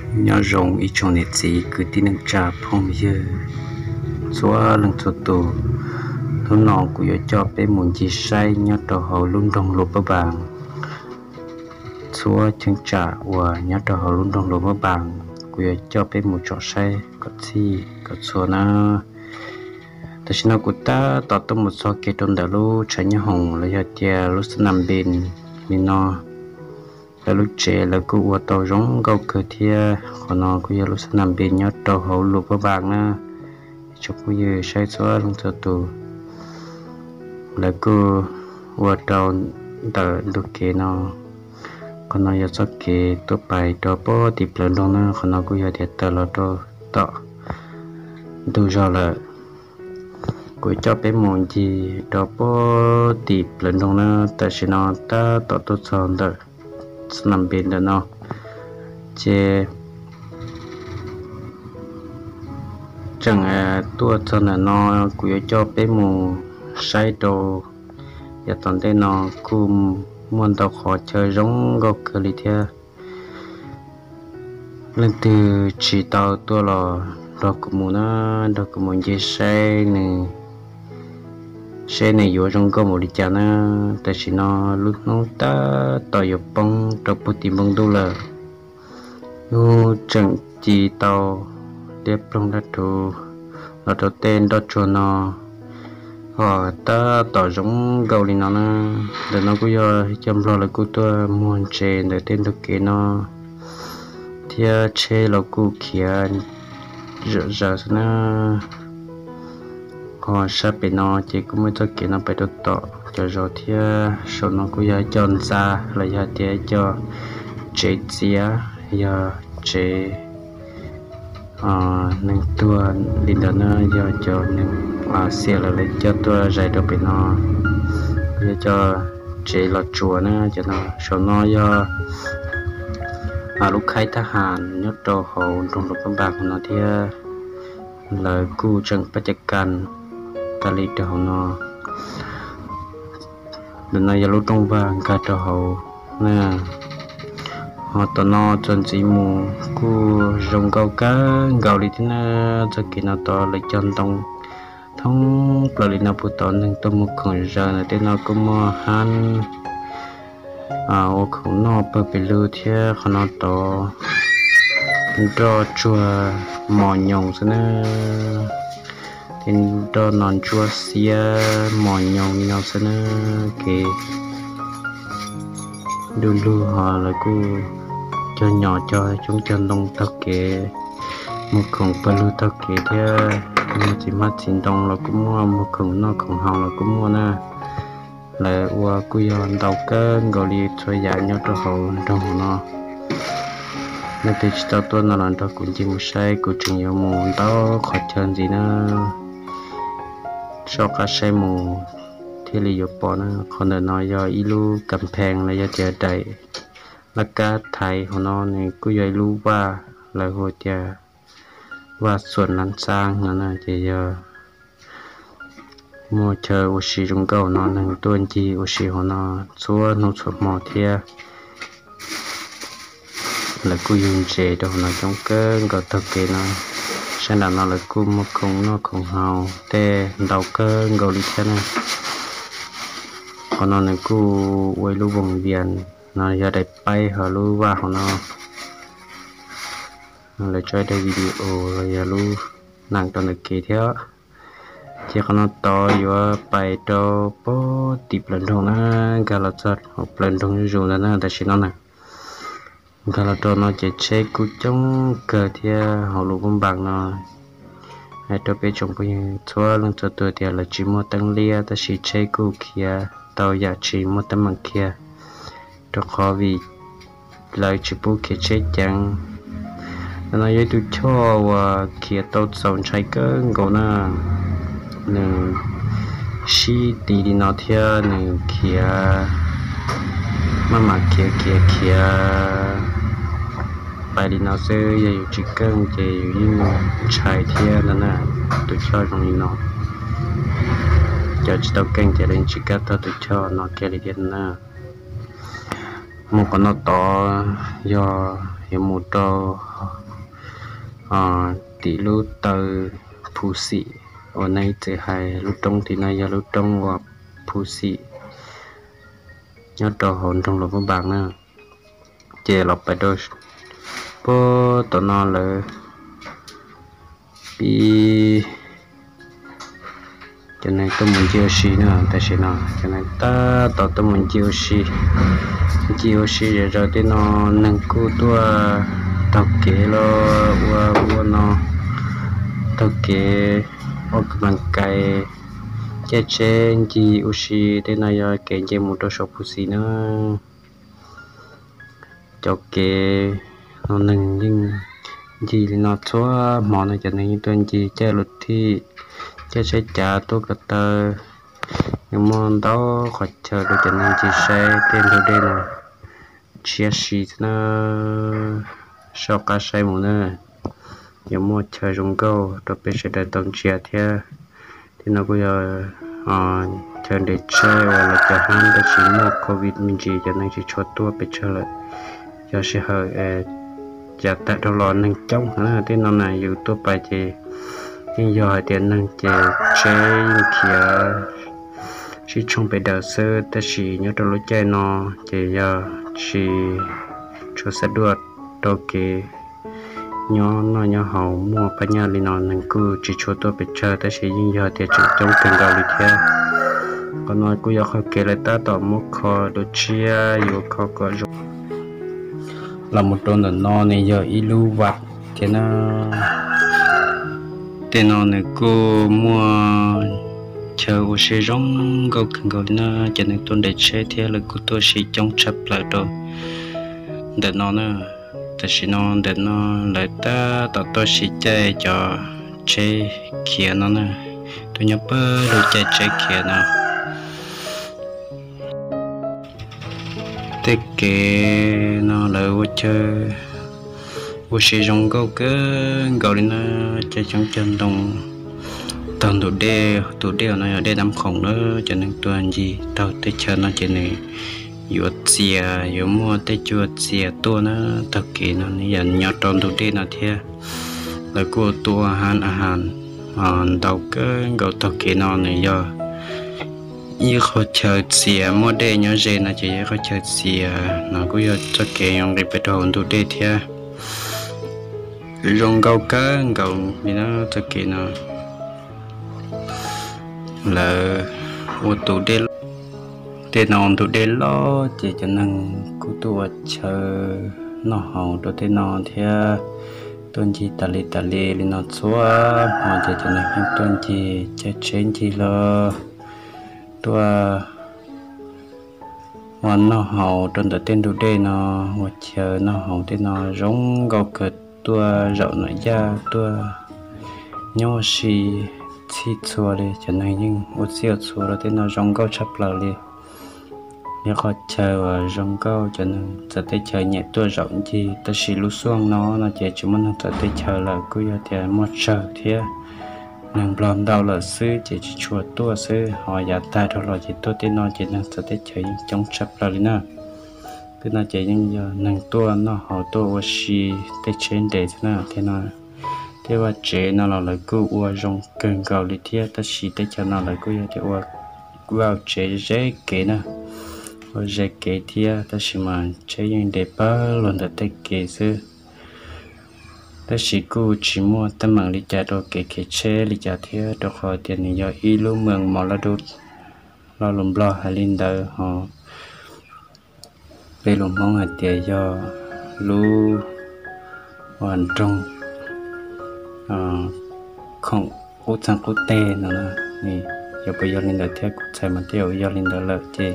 Nyob zoo ib tsoom niam txiv kwv tij neej tsa phooj ywg txhua leej txhua tus. Hnub no kuv yuav coj peb mus ncig saib nyob rau hauv lub nroog Luam Paj Npas. Txhua cheeb tsam uas nyob rau hauv lub nroog Luam Paj Npas, kuv yuav coj peb mus tsom saib kom txhij kom txhua na. Tam sim no kuv tab tom tuaj mus txog kev rau ntawm lub tshav nyob hoom los yog tias lub xab nas npis li no. Lawv lub tsev lawv kuj ua tau zoo nkauj kawg thiab. Qhov no kuj yog lub xab nas npis nyob rau hauv Luam Paj Npas na. Ib tsoom phooj ywg saib txhua leej txhua tus, lawv kuj ua rau ntawm ntug kev no. Qhov no yog txoj kev tuaj pais rau pem tim plawv nroog na. Qhov no kuj yog tias tawm los rau tom ntug zos lawm. Kuv coj peb mus ncig rau pem tim plawv nroog na. Tam sim no tab tom tuaj txog ntawm xab nas npis ntawm no, ces tseem tuaj txog ntawm no, kuv yuav coj peb mus saib rau. Yav tom ntej no kuj muaj ntau qhov chaw zoo nkauj kawg li thiab. Leej twg tsis tau tuaj los nrog kuv mus na, nrog kuv mus ncig saib nws, saib nws yuav zoo nkauj npaum li cas na. Tam sim no lub hnub tab tom yuav poob rau puag tim npoo ntuj lawm. Hnub tseem ci tau liab ploog dab rhuv los rau tej nroj tsuag no, ho tab tom zoo nkauj li no na. Ntawm no kuj yog cov nplog lawv kuj tuaj muag ntses ntawm tej ntug kev no, thiab tsheb los kuj khiav zom zaws xwb na. Ho sab pem no ces kuj muaj txoj kev no pem rau tom cov zos thiab. Saum no kuj yog cov ntxa los yog tias cov tsev txiav, yog tsev neeg tuag li ntawd na, yog cov neeg xiam lawm lawv coj tuaj zais rau pem no, yog cov tsev los tsuas na. Cov no, saum no yog lub khaib thab ham nyob rau hauv nroog Luam Paj Npas no thiab. Lawv kuj tseem pab ca kas tas li rau hauv no. Ntawm no yog lub rooj vag nkag rau hauv na. Ho tom no txuas ntxiv mus kuj zoo nkauj kawg nkaus li thiab na. Txoj kev no tod lawv cog ntoo thoob plaws li no puag tod, neeg tuaj muag khoom zaws ntawm tej no kuj muaj hab ua khoom noj pawg pes lug thiab. Qhov no tod nroj tsuag mos nyoos xwb na, thiab nroj no ntsuab xiab mos nyoos li no xwb na. Kev du lug ho lawv kuj cog nyom cog coob cog ntoo taug kev, muag khoom pawg lug taug kev thiab. Muag txiv hmab txiv ntoo los kuj muaj, muag khoom noj khoom haus los kuj muaj na. Lawv ua kuj yog ntau kawg nkaus li txhua yam nyob rau hauv nroog no. Leej twg tsis tau tuaj no los nrog kuv ncig mus saib, kuv tseem yuav mus ntau qhov chaw ntxiv na. Soj qab saib mus thiaj li yuav pom na. Qhov ntawm no yog ib lub kas phees los yog tias daim laj kab thaiv, hauv no nws kuj yog ib lub vaj, lawv hu tias vaj xuam nab xab no na. Ces yog muaj chaw ua si zoo nkauj no, neeg tuaj ncig ua si hauv no txhua hnub txhua hmo thiab. Lawv kuj yug ntses rau hauv no coob kawg nkaus taug kev no. Sab nram no lawv kuj muag khoom noj khoom haus tej ntau kawg nkaus li thiab na. Qhov no nws kuj ua ib lub voos vias no, yog daim paib hauv lub vaj hauv no. Lawv tso ib daim video los yog lub nees rau ntawm kev thiab. Ces qhov no tod yuav pais rau pem tim plawv nroog na, nkag los txog hauv plawv nroog zuj zus ntawd na. Tam sim no na, nkag los rau no ces tsheb kuj coob kawg thiab. Hauv Luam Paj Npas no, hais rau peb tsoom phooj ywg txhua leej txhua tus tias lawv tsis muaj teeb liab, tab sis tsheb kuj khiav tau yam tsis muaj teeb meem khiav, rau qhov vim lawv tsis pub khiav tsheb ceev. Ntawm no yog ib tug choj uas khiav tau txaus ntshai kawg nkaus na. Nws sib tis li no thiab nws khiav maj mam khiav khiav khiav pais li no xwb, yog yus tsis keej ces yus yeej ntshai thiab ntag na. Tus choj zoo li no, cov tsis tau keej ces lawv tsis kam taug tus choj no kiag li thiab na. Mus qhov no tod yog yuav mus rau tim lub taw Phu Xim uas nej txawm hais lub roob tim no yog lub roob uas Phu Xim nyob rau hauv nroog Luas Paj Npas na. Ces los pais rau puag tom no lawv pib cov neeg tuaj mus ncig ua si na, tam sim no cov neeg tab tom tuaj mus ncig ua si. Ncig ua si zom zaws tej no neeg kuj tuaj taug kev los ua ua no, taug kev ua kas flas kais, caij tsheb ncig ua si. Tej no yog kev nce mus rau saum Phu Xim na. Cov kev no neeg yeej ncig li no txhua hmo no, cov neeg yeej tuaj ncig caij luv thij, caij tsheb cav tuaj ko taw. Yuav muaj ntau qhov chaw rau cov neeg ncig saib tej ntug dej no tshiab si xwb na. Soj qab saib mus na, yuav muaj chaw zoo nkauj rau peb sawv daws tau ntsia thiab. Tej no kuj yog chaw nres tsheb uas lawv cov hab, tab sis muaj covid me ntsis cov neeg tsis tshua tuaj pes tsawg lawm. Yog sij hawm yav tag dhau los neeg coob heev na. Tej no na yus tuaj pais ces yeej yog hais tias neeg ces tsheb yeej khiav sib tshooj pes daws xwb, tab sis nyob rau lub caij no ces yog tsis tshua xav duaj rau kev nyob noj nyob haus, muaj phab nyaj li no neeg kuj tsis tshua tuaj pes tsawg, tab sis yeej yog tias tseem coob kawg nkaus li thiab. Qhov no kuj yog qhov kev lawv tab tom muab kho dua tshiab, yuav kho kom zoo. Los mus rau ntawm no nws yog ib lub vaj thiab na. Tej no nws kuj muaj chaw ua si zoo nkauj kawg nkaus li na, cov neeg tuaj nres tsheb thiab lawv kuj tuaj ua si coob tshaj plaws rau ntawm no na. Tam sim no ntawm no lawv tab tom tuaj ua si caij cov tsheb khiav no na, tuaj nyob pawg lug caij tsheb khiav no. Tej kev no lawv ua chaw ua si zoo nkauj kawg nkaus li na, caij xyoob cog ntoo taug ntug dej, tus dej no yog dej Nab Khoom na, cov neeg tuaj ncig taug tej chaw no ces nws yuav txias, yuav muaj tej cua txias tuaj na. Taug kev no nws yog nyob rau ntug dej no thiab. Lawv kuj tuaj ua hab a has ntau kawg nkaus. Taug kev no nws yog ib qho chaw txias, muaj dej nyob ze no ces yog ib qho chaw txias no kuj yog txoj kev yuav nqis pem rau hauv ntug dej thiab. Zoo nkauj kawg nkaus li na txoj kev no. Lawv ua tus dej, tej no ntug dej loj ces cov neeg kuj tuaj ua chaw noj haus rau tej no thiab. Tuaj ncig tas li tas li li no txhua hmo ces cov neeg yeej tuaj ncig caij tsheb ncig los tuaj ua noj haus rau ntawm tej ntug dej no, ua chaw noj haus tej no zoo nkauj kawg. Tuaj zaum nam yaj tuaj nyob ua si txhij txhua li, cov neeg yeej ua txhij ua txhua rau tej no zoo nkauj tshaj plaws li. Yog qhov chaw uas zoo nkauj, cov neeg txawv teb chaws nyiam tuaj zaum ncig, tab sis lub xuaj no no ces tsis muaj neeg txawv teb chaws lawm, kuj yog tias muaj tsawg thiab neeg Nplog ntau lawm xwb ces tsis tshua tuaj xwb. Ho yav tag dhau los ces tuaj tej no ces neeg txawv teb chaws yeej coob tshaj plaws li na. Tej no ces yeej yog neeg tuaj noj haus tuaj ua si tej tsheb nres xwb na. Tej no, tej vaj tsev no los lawv kuj ua zoo kawg nkaus li thiab, tab sis teb chaws no lawv kuj yog tias ua vaj tsev ze kev na, ua ze kev thiab, tab sis mas tsheb yeej nres pawg lug ntawm tej kev xwb. Tab sis kuj tsis muaj teeb meem li cas rau kev khiav tsheb li cas thiab, rau qhov tias nws yog ib lub moos mos loj dub, lo lus Nplog hais li ntawd ho peb lus Hmoob hais tias yog lub ua nroog khoom qub txeeg qub teg no. Yog puas yog li ntawd thiab, kuv txhais mas tej zaum yog li ntawd lawm ces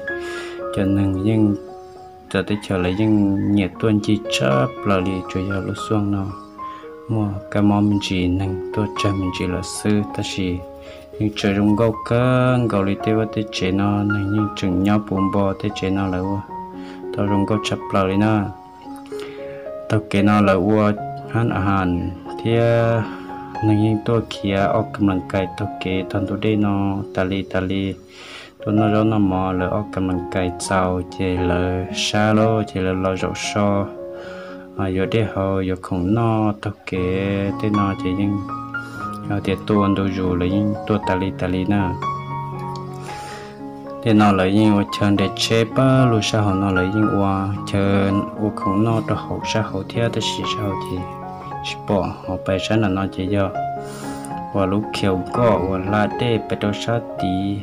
cov neeg yeej, txawv teb chaws lawv yeej nyiam tuaj ncig tshaj plaws li, tsuas yog lub xuaj no muaj kab mob me ntsis, neeg tuaj tsawg me ntsis lawm xwb, tab sis yeej tseem zoo nkauj kawg nkaus li. Tej vaj tej tsev no neeg yeej tseem nyob puv npo, tej tsev no lawv ua tau zoo nkauj tshaj plaws li na. Taug kev no lawv ua hab a has thiab, neeg yeej tuaj khiav ob kas mas kais taug kev taug ntug dej no tas li tas li. Tuaj noj zaub noj mov lawv ob kas mas kais txaus ces lawv sab lawm ces lawv los zaum so yuav dej haus yuav khoom noj taug kev tej no ces yeej tias tuaj ua ntu zus lawv yeej tuaj tas li tas li na. Tej no lawv yeej ua chaw nres tsheb pab lug sab hauv no lawv yeej ua chaw ua khoom noj rau hauv sab hauv thiab tab sis sab hauv ces tsis pom, ho pais sab nram no ces yog ua lub khiv nkoj uas hla dej pes rau sab tid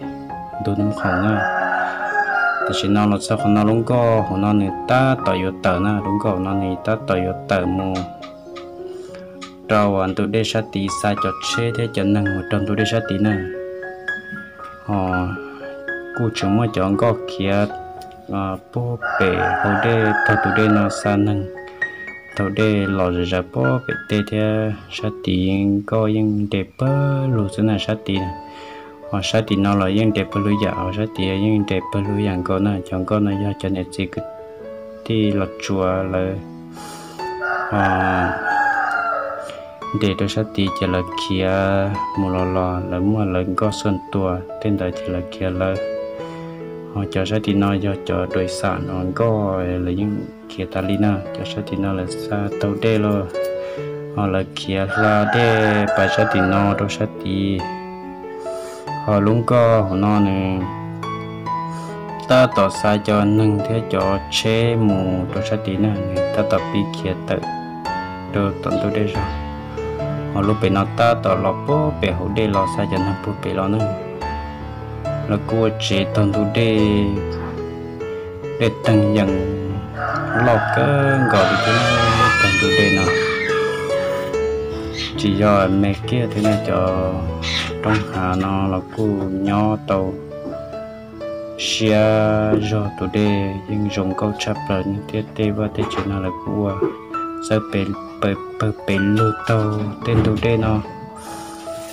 ntug Nab Khoom na. Tam sim no los txog qhov no lub nkoj hauv no nws tab tom yuav tawm na, lub nkoj hauv no nws tab tom yuav tawm mus rau uas ntug dej sab tid xa cov tsheb thiab cov neeg mus rau ntug dej sab tid na. Ho kuj tseem muaj cov nkoj khiav puag pem hauv dej taug tus dej no xa neeg taug dej los zom zaws puag pem tej thiab sab tid nkoj yeej nres pawg lug xwb na sab tid. Ho sab tim no los yeej nres pawg lug yam, ho sab tid yeej nres pawg lug yam nkaus na. Cov nkoj no yog cov niam txiv kwv tij los tsuas lawv nres rau sab tid ces lawv khiav mus los los lawv muaj lawv nkoj xuam tuas tej ntawd ces lawv khiav lawv. Ho cov sab tim no yog cov dua xam no nkoj lawv yeej khiav tas li na. Cov sab tim no lawv xa taug dej los, ho lawv khiav hla dej pais sab tim no rau sab tid. Ho lub nkoj hauv no nws tab tom xa cov neeg thiab cov tsheb mus rau sab tid na, nws tab tom pib khiav tawm rau tom ntug dej zog. Ho lub pem no tab tom los puag pem hauv dej los xa cov neeg puag pem los na. Lawv kuj ua tsev taug ntug dej, dej teeg yeem loj kawg nkaus li thiab, taug ntug dej no tsis yog me kiag thiab na, cov roob hav no los kuj nyob tau siab zog, tus dej yeej zoo nkauj tshaj plaws thiab. Tej vaj tej tsev no lawv kuj ua txawb pawg pem lug taug tej ntug dej no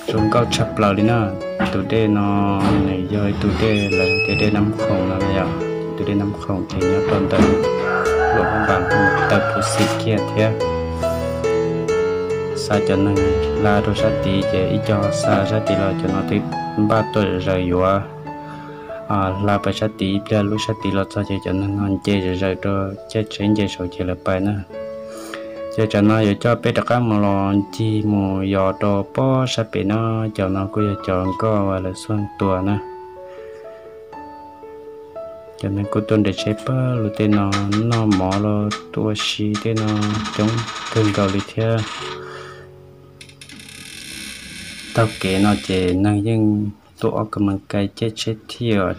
zoo nkauj tshaj plaws li na. Tus dej no nws yog ib tug dej lawv tias dej Nab Khoom no yom. Tus dej Nab Khoom ces nyob rau ntawm Luam Npas taw Phuv Xim kiag thiab. Xa cov neeg hla rau sab tid ces ib co xa sab tid los cov no twb npaj tuaj zom zaws yuav hla pais sab tid ib pliag, lub sab tid los txog ces cov neeg no nce zom zaws rau caij tsheb nce saud ces lawv pais na. Ces tsam no yuav coj peb rov qab mus los ncig mus yos rau pob sab pem no, cov no kuj yog cov nkoj uas lawv xuam tuas na. Cov neeg kuj tuaj nres tsheb pawg lug tej no, noj mov los tuaj ua si tej no coob kawg nkaus li thiab. Taug kev no ces neeg yeej tuaj ob ka mas kais caij tsheb thiaj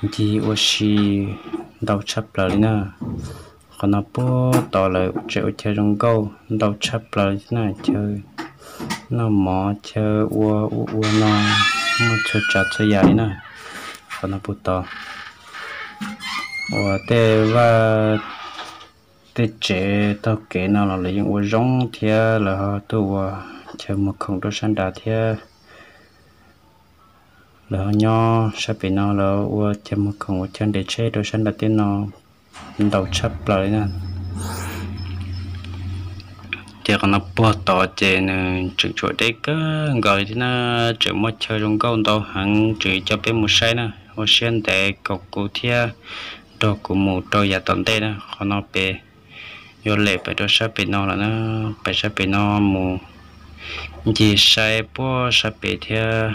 ncig ua si ntau tshaj plaws li na. Qhov no puag tod lawv tseem ua chaw zoo nkauj ntau tshaj plaws li na, chaw noj mov, chaw ua ub ua no, muaj txhua tsav txhua yam li na. Qhov no puag tod uas tej vaj tej tsev taug kev no los lawv yeej ua zoo thiab, lawv ho tuaj ua chaw muag khoom rau sab nrad thiab. Lawv ho nyob sab pem no lawv ua chaw muag khoom ua chaw nres tsheb rau sab nrad tej no ntau tshaj plaws li na. Ces qhov no puag tod ces nws tseem tshuav deb kawg nkaus li thiab na, tseem muaj chaw zoo nkauj ntau heev, tseem coj peb mus saib na. Ua siab ntev kom kuv thiab nrog kuv mus rau yav tom ntej na. Qhov no pem yuav lem pais rau sab pem no lawm na, pais sab pem no mus ncig saib puag sab pem thiab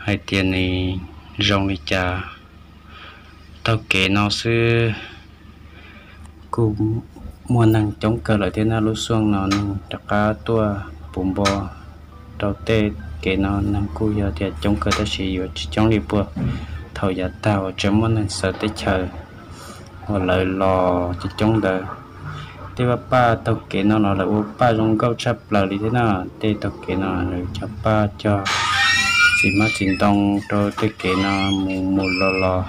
hais tias nws zoo li cas. Taug kev no xwb kuj muaj neeg coob kawg lawm thiab na. Lub xyoo no neeg rov qab tuaj puv npo rau tej kev no neeg kuj yog tias coob kawg tab sis yuav tsis coob li puag thaum yav tag uas tseem muaj neeg xaws teb chaws uas lawv los coob coob ntawd. Tej vaj paj taug kev no los lawv ua paj zoo nkauj tshaj plaws li thiab na. Tej taug kev no lawv cog paj cog txiv hmab txiv ntoo rau tej kev no mus mus los los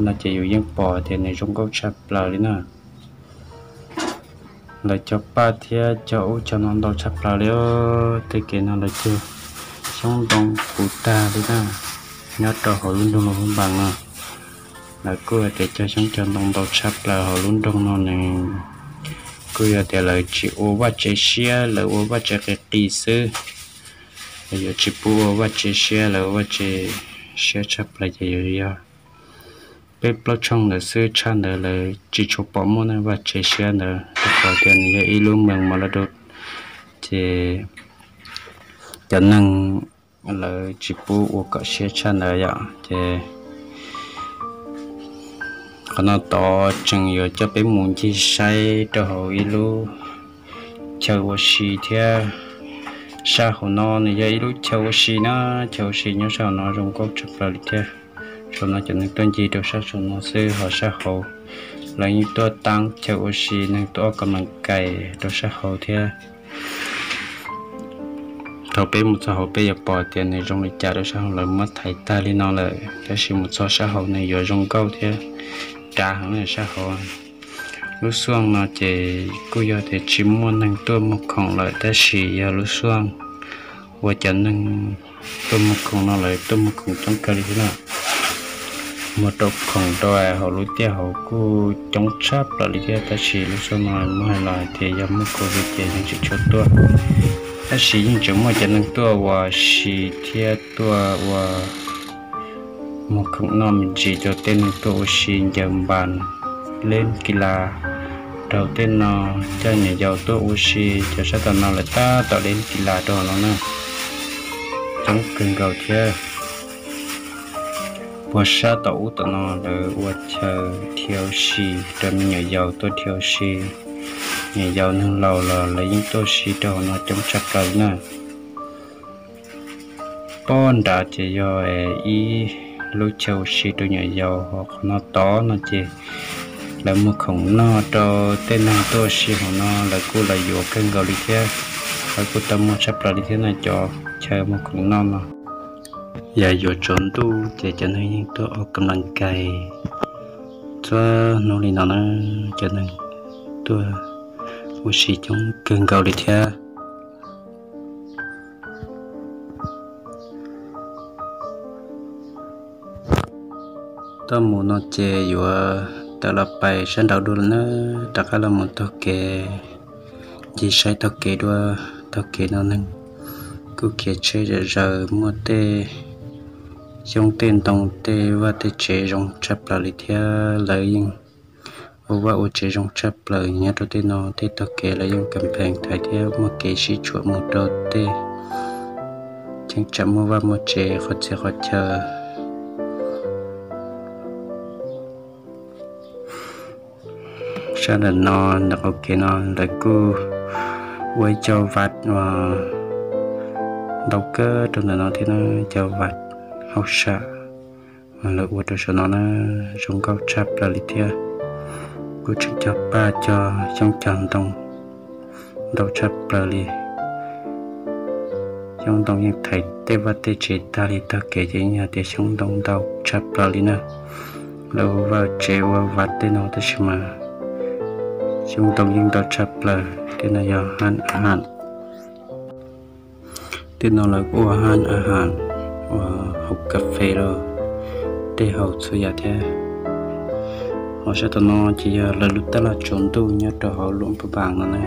no ces yus yeej pom tias nws zoo nkauj tshaj plaws li na. Lawv cog paj thiab cog ub cog no ntau tshaj plaws li. Tej kev no lawv cog xyoob ntoo puv tag li na. Nyob rau hauv lub nroog Luam Npas no lawv kuj hais tias cog xyoob cog ntoo ntau tshaj plaws hauv lub nroog no nws kuj yog tias lawv tsis ua vaj tsev siab, lawv ua vaj tsev qis qis xwb. Lawv yuav tsis pub ua vaj tsev siab, lawv ua vaj tsev siab tshaj plaws ces yuav yog peb plaub tshooj ntawd xwb, tshaj ntawd lawv tsis tshua pom muaj neeg vaj tsev siab ntawd, rau qhov tias nws yog ib lub moos mos laj dub, ces cov neeg lawv tsis pub ua kom siab tshaj ntawd yom. Ces qhov no tod tseem yuav coj peb mus ncig saib rau hauv ib lub chaw ua si thiab. Sab hauv no nws yog ib lub chaw ua si na, chaw ua si nyob sab hauv no zoo nkauj tshaj plaws li thiab. Saum no cov neeg tuaj ncig rau sab saum no xwb, ho sab hauv lawv yeej tuaj tab chaw ua si, neeg tuaj ua kam mees kais rau sab hauv thiab. Thaum peb mus txog hauv peb yuav pom tias nws zoo li cas rau sab hauv, lawv muab thaiv tag li no lawm, tab sis mus txog sab hauv nws yuav zoo nkauj thiab dav heev na sab hauv. Lub xuaj no ces kuj yog tias tsis muaj neeg tuaj muag khoom lawm, tab sis yog lub xuaj uas cov neeg tuaj muag khoom no lawv tuaj muag khoom coob kawg li thiab na. Muag rau khoom rau hauv lub tiaj hauv kuj coob tshaj plaws li thiab, tab sis lub xuaj no muab hais los hais tias yog muaj covid ces yeej tsis tshua tuaj, tab sis yeej tseem muaj cov neeg tuaj ua si thiab tuaj ua muag khoom noj me ntsis rau tej neeg tuaj ua si ncaws npas leb kis las rau tej no, coj nyuam yaus tuaj ua si. Cov sab tom no lawv tab tom leb kis las rau no na, coob kawg nkaus thiab. Puag sab tom ub tom no lawv ua chaw dhia ua si rau me nyuam yaus tuaj dhia ua si. Nyuam yaus neeg laus los lawv yeej tuaj ua si rau hauv no coob tshaj plaws na. Pob nrad ces yog ib lub chaw ua si rau nyuam yaus, ho qhov no tod no ces lawv muag khoom noj rau tej neeg tuaj ua si hauv no, lawv kuj los yuav kawg nkaus li thiab. Lawv kuj tau muag tshaj plaws li thiab no, cov chaw muag khoom noj no. Yog yuav tsaus ntuj ces cov neeg yeej tuaj ua kam las kais txhua hnub li no na, cov neeg tuaj ua si coob kawg nkaus li thiab. Tuaj mus no ces yuav tawm los pais sab nraud dua lawm na, rov qab los mus taug kev, ncig saib taug kev dua. Taug kev no neeg kuj khiav tsheb zom zaws, muaj tej xyoob tej ntoo tej vaj tej tsev zoo tshaj plaws li thiab. Lawv yeej ua vaj ua tsev zoo tshaj plaws nyob rau tej no, tej taug kev lawv yeej kam phees thaiv thiab muaj kev sib tshuam mus rau tej cheeb tsam muaj vaj muaj tsev qhov txhia qhov chaw. Sab ntawm no ntawm qaum kev no lawv kuj ua ib co vaj uas ntau kawg rau ntawm no thiab na, ib co vaj hauj sam lawv ua rau saum no na, zoo nkauj tshaj plaws li thiab. Kuj tseem cog paj cog xyoob cog ntoo ntau tshaj plaws li. Xyoob ntoo yeej thaiv tej vaj tej tsev tag li, taug kev ces yeej yog tias xyoob ntoo ntau tshaj plaws li na. Lawv ua vaj tsev ua vaj tej no tab sis mas xyoob ntoo yeej ntau tshaj plaws. Tej no yog haj a has, tej no lawv kuj ua haj a has, ua haus kas fes los tej haus txhua yam thiab. Ho sab tom no ces yog lawv lub tab laj tsaus ntuj nyob rau hauv Luam Pha Npas no na.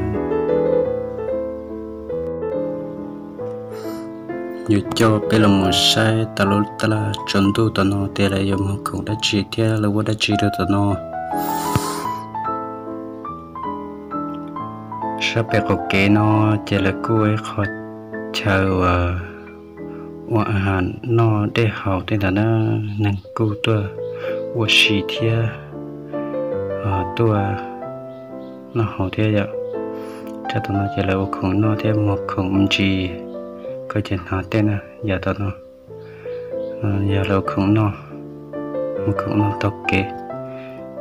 Yuav coj peb los mus saib tas lub tab laj tsaus ntuj tom no tias lawv yuav muag khoom dab tsi thiab lawv ua dab tsi rau tom no. Sab pem qaum kev no ces lawv kuj ua ib qho chaw uas ua a has noj dej haus tej ntawd na, neeg kuj tuaj ua si thiab tuaj noj haus thiab yom. Sab tom no ces lawv ua khoom noj thiab muag khoom me ntsis, koj ces hnav tej na yam tom no. Yog lawv ua khoom noj, muag khoom noj taug kev,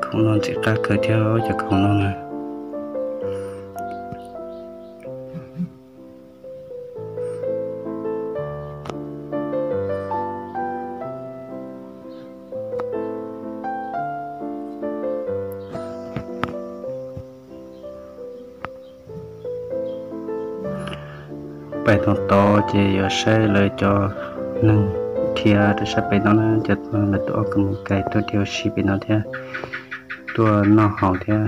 khoom noj ntxim qab kawg thiab cov khoom noj na. Pem no tod ces yuav saib lawv cov neeg dhia rau sab pem no na, cov neeg lawv tuaj ua kam kais tuaj dhia ua si pem no thiab, tuaj noj haus thiab.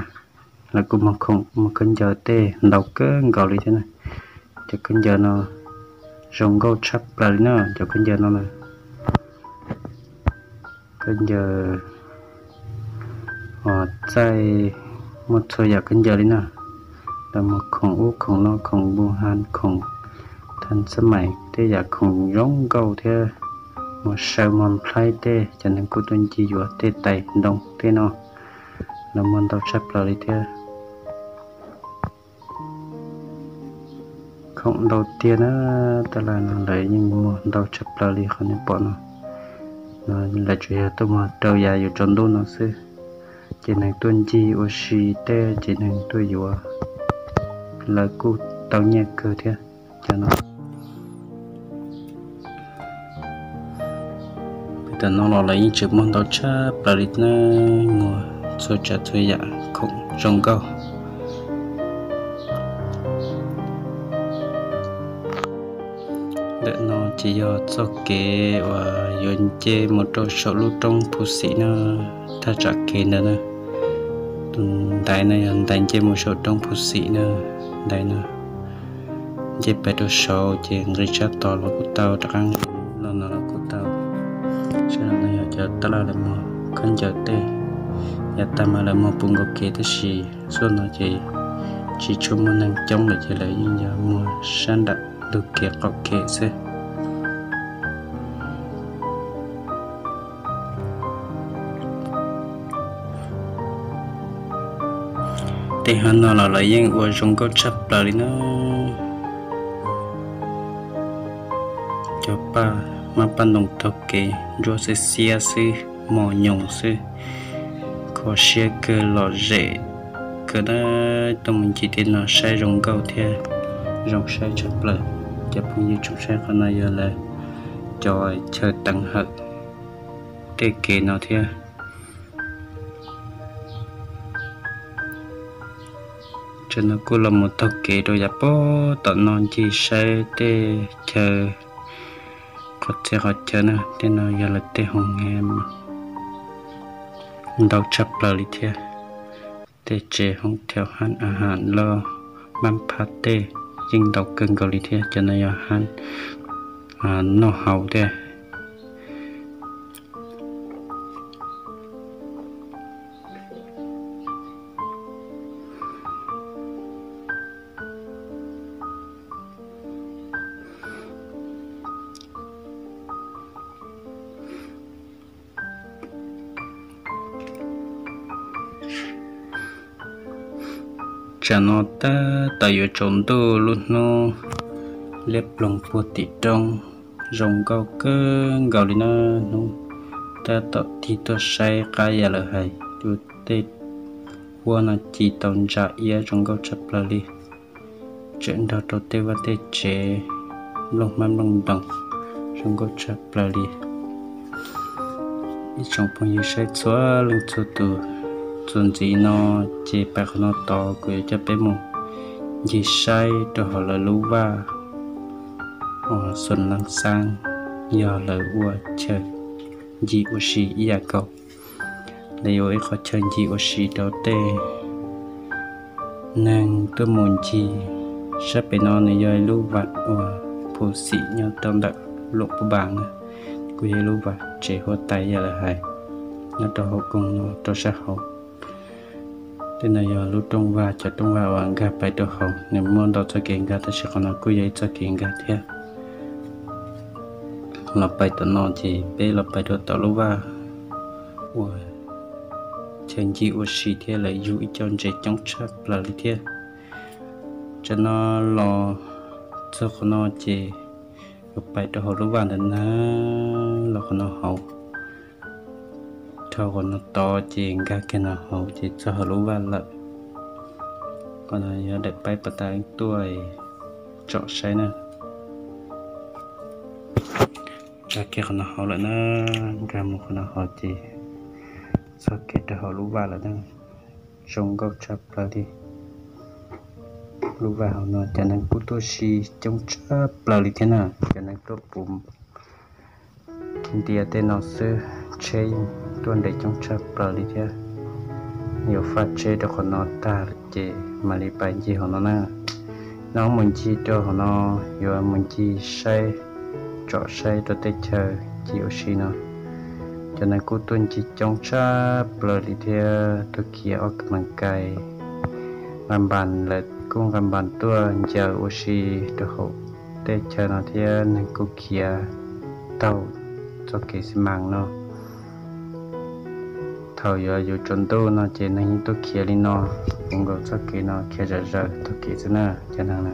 Lawv kuj muag khoom muag khaub ncaws tej ntau kawg nkaus li thiab na. Cov khaub ncaws no zoo nkauj tshaj plaws li na, cov khaub ncaws no na. Khaub ncaws Txaij muaj txhua yam khaub ncaws li na, lawv muag khoom ub khoom no, khoom bu ha, khoom than xab mais, tej yam khoom zoo nkauj thiab, muag saw muag nplhaib tej, cov neeg kuj tuaj ncig yuav tej tais ntoo tej no, lawv muag ntau tshaj plaws li thiab. Khoom ntau tiag na, tab laj no lawv yeej muag ntau tshaj plaws li qhov nej pom no. No lawv tsuas yog tuaj muag rau yav yuav tsaus ntuj no xwb, ces neeg tuaj ncig ua si tej ces neeg tuaj yuav, lawv kuj tau nyiaj kawg thiab. Cov no tam no los lawv yeej tseem muag ntau tshaj plaws li na, muag txhua tsav txhua yam khoom zoo nkauj. Ntawm no ces yog txoj kev uas yuav nce mus rau saum lub roob Phu Xim na, thaj tsam kev ntawd na. Tus ntaiv no yog ntaiv nce mus saum roob Phu Xim na, ntaiv no nce pais rau saud ces nqis sab tod los kuj tau, rov qab nqis los no los kuj tau. Sab no yog cov tab laj lawv muag khaub ncaws tej, yav tag mas lawv muag puv nkaus kev tab sis xuaj no ces tsis tshua muaj neeg coob lawm ces lawv yeej yog muag sab nram ntug kev qaum kev xwb. Tej hav no los lawv yeej ua zoo nkauj tshaj plaws li na. Cov paj, mab paj ntoo taug kev ntsuab xiab xiab xwb, mos nyoos xwb, kho siab kawg lom zem kawg na. Tuaj mus ncig tej no saib zoo nkauj thiab zoo saib tshaj plaws. Cov phooj ywg tsoom saib qhov no yog lawv cov chaw teev hawm tej kev no thiab. Tam no kuj los mus taug kev rau yav puag tom no ncig saib tej chaw, qhov txhia qhov chaw na. Tej no yog lawv tej hoo ntau tshaj plaws li thiab. Tej tsev hoo thauj haj a has loj, mab phab tej yeej ntau kawg nkaus li thiab. Cov no yog hab noj haus thiab. Tsam no tab tom yuav tsaus ntuj, lub hnub liab ploog puag tim roob, zoo nkauj kawg nkaus li na. Hnub tab tom tig tuaj saib qab yam lawv hais, tej huab no ci tau ntsa iab zoo nkauj tshaj plaws li, tseem nrog rau tej vaj tej tsev, nplooj hmab nplooj ntoos zoo nkauj tshaj plaws li. Ib tsoom phooj ywg saib txhua leej txhua tus, txuas ntxiv no ces pais qhov no tod kuv yuav coj peb mus ncig saib rau hauv lawv lub vaj uas Xus Leej Xaab, yog lawv ua chaw ncig ua si ib yam nkaus. Lawv yuav ua ib qhov chaw ncig ua si rau tej neeg tuaj mus ncig. Sab pem no nws yog ib lub vaj uas Phu Xim nyob rau ntawm Luam Phu Npas na, kuj yog ib lub vaj tsev huab tais yam lawv hais, nyob rau hauv koog no rau sab hauv. Tej no yog lub rooj vag, cov rooj vag uas nkag pais rau hauv, nws muaj ntau txoj kev nkag tab sis qhov no kuj yog ib txoj kev nkag thiab. Los pais tom no ces peb los pais rau tom lub vaj uas chaw ncig ua si thiab lawv yug ib co ntses coob tshaj plaws li thiab. Tsam no los txog qhov no ces yuav pais rau hauv lub vaj ntawd na, los qhov no hauv. Dhau qhov no tod ces nkag kiag no hauv ces txog hauv lub vaj lawm. Qhov no yog daim paib pas tas tuaj tsom saib na. Nkag kiag qhov no hauv lawm na, nkag mus qhov no hauv ces txog kiag rau hauv lub vaj lawm na. Zoo nkauj tshaj plaws li. Lub vaj hauv no cov neeg kuj tuaj si coob tshaj plaws li thiab na, cov neeg tuaj puv ntiav tej no xwb, tsheb tuaj nres coob tshaj plaws li thiab. Yuav faj tsheb rau qhov no tag ces mam li pais ncig hauv no na. No mus ncig rau hauv no, yuav mus ncig saib, tsom saib rau tej chaw ncig ua si no. Cov neeg kuj tuaj ncig coob tshaj plaws li thiab tuaj khiav ob ka mas kais nqa npas, lawv kuj nqa npas tuaj ncaws ua si rau hauv tej chaw no thiab neeg kuj khiav taug txoj kev xi mas no. Thaum yuav yuav tsaus ntuj no ces neeg yeej tuaj khiav li no, puv nkaus txoj kev no khiav zom zaws txoj kev xwb na cov neeg na.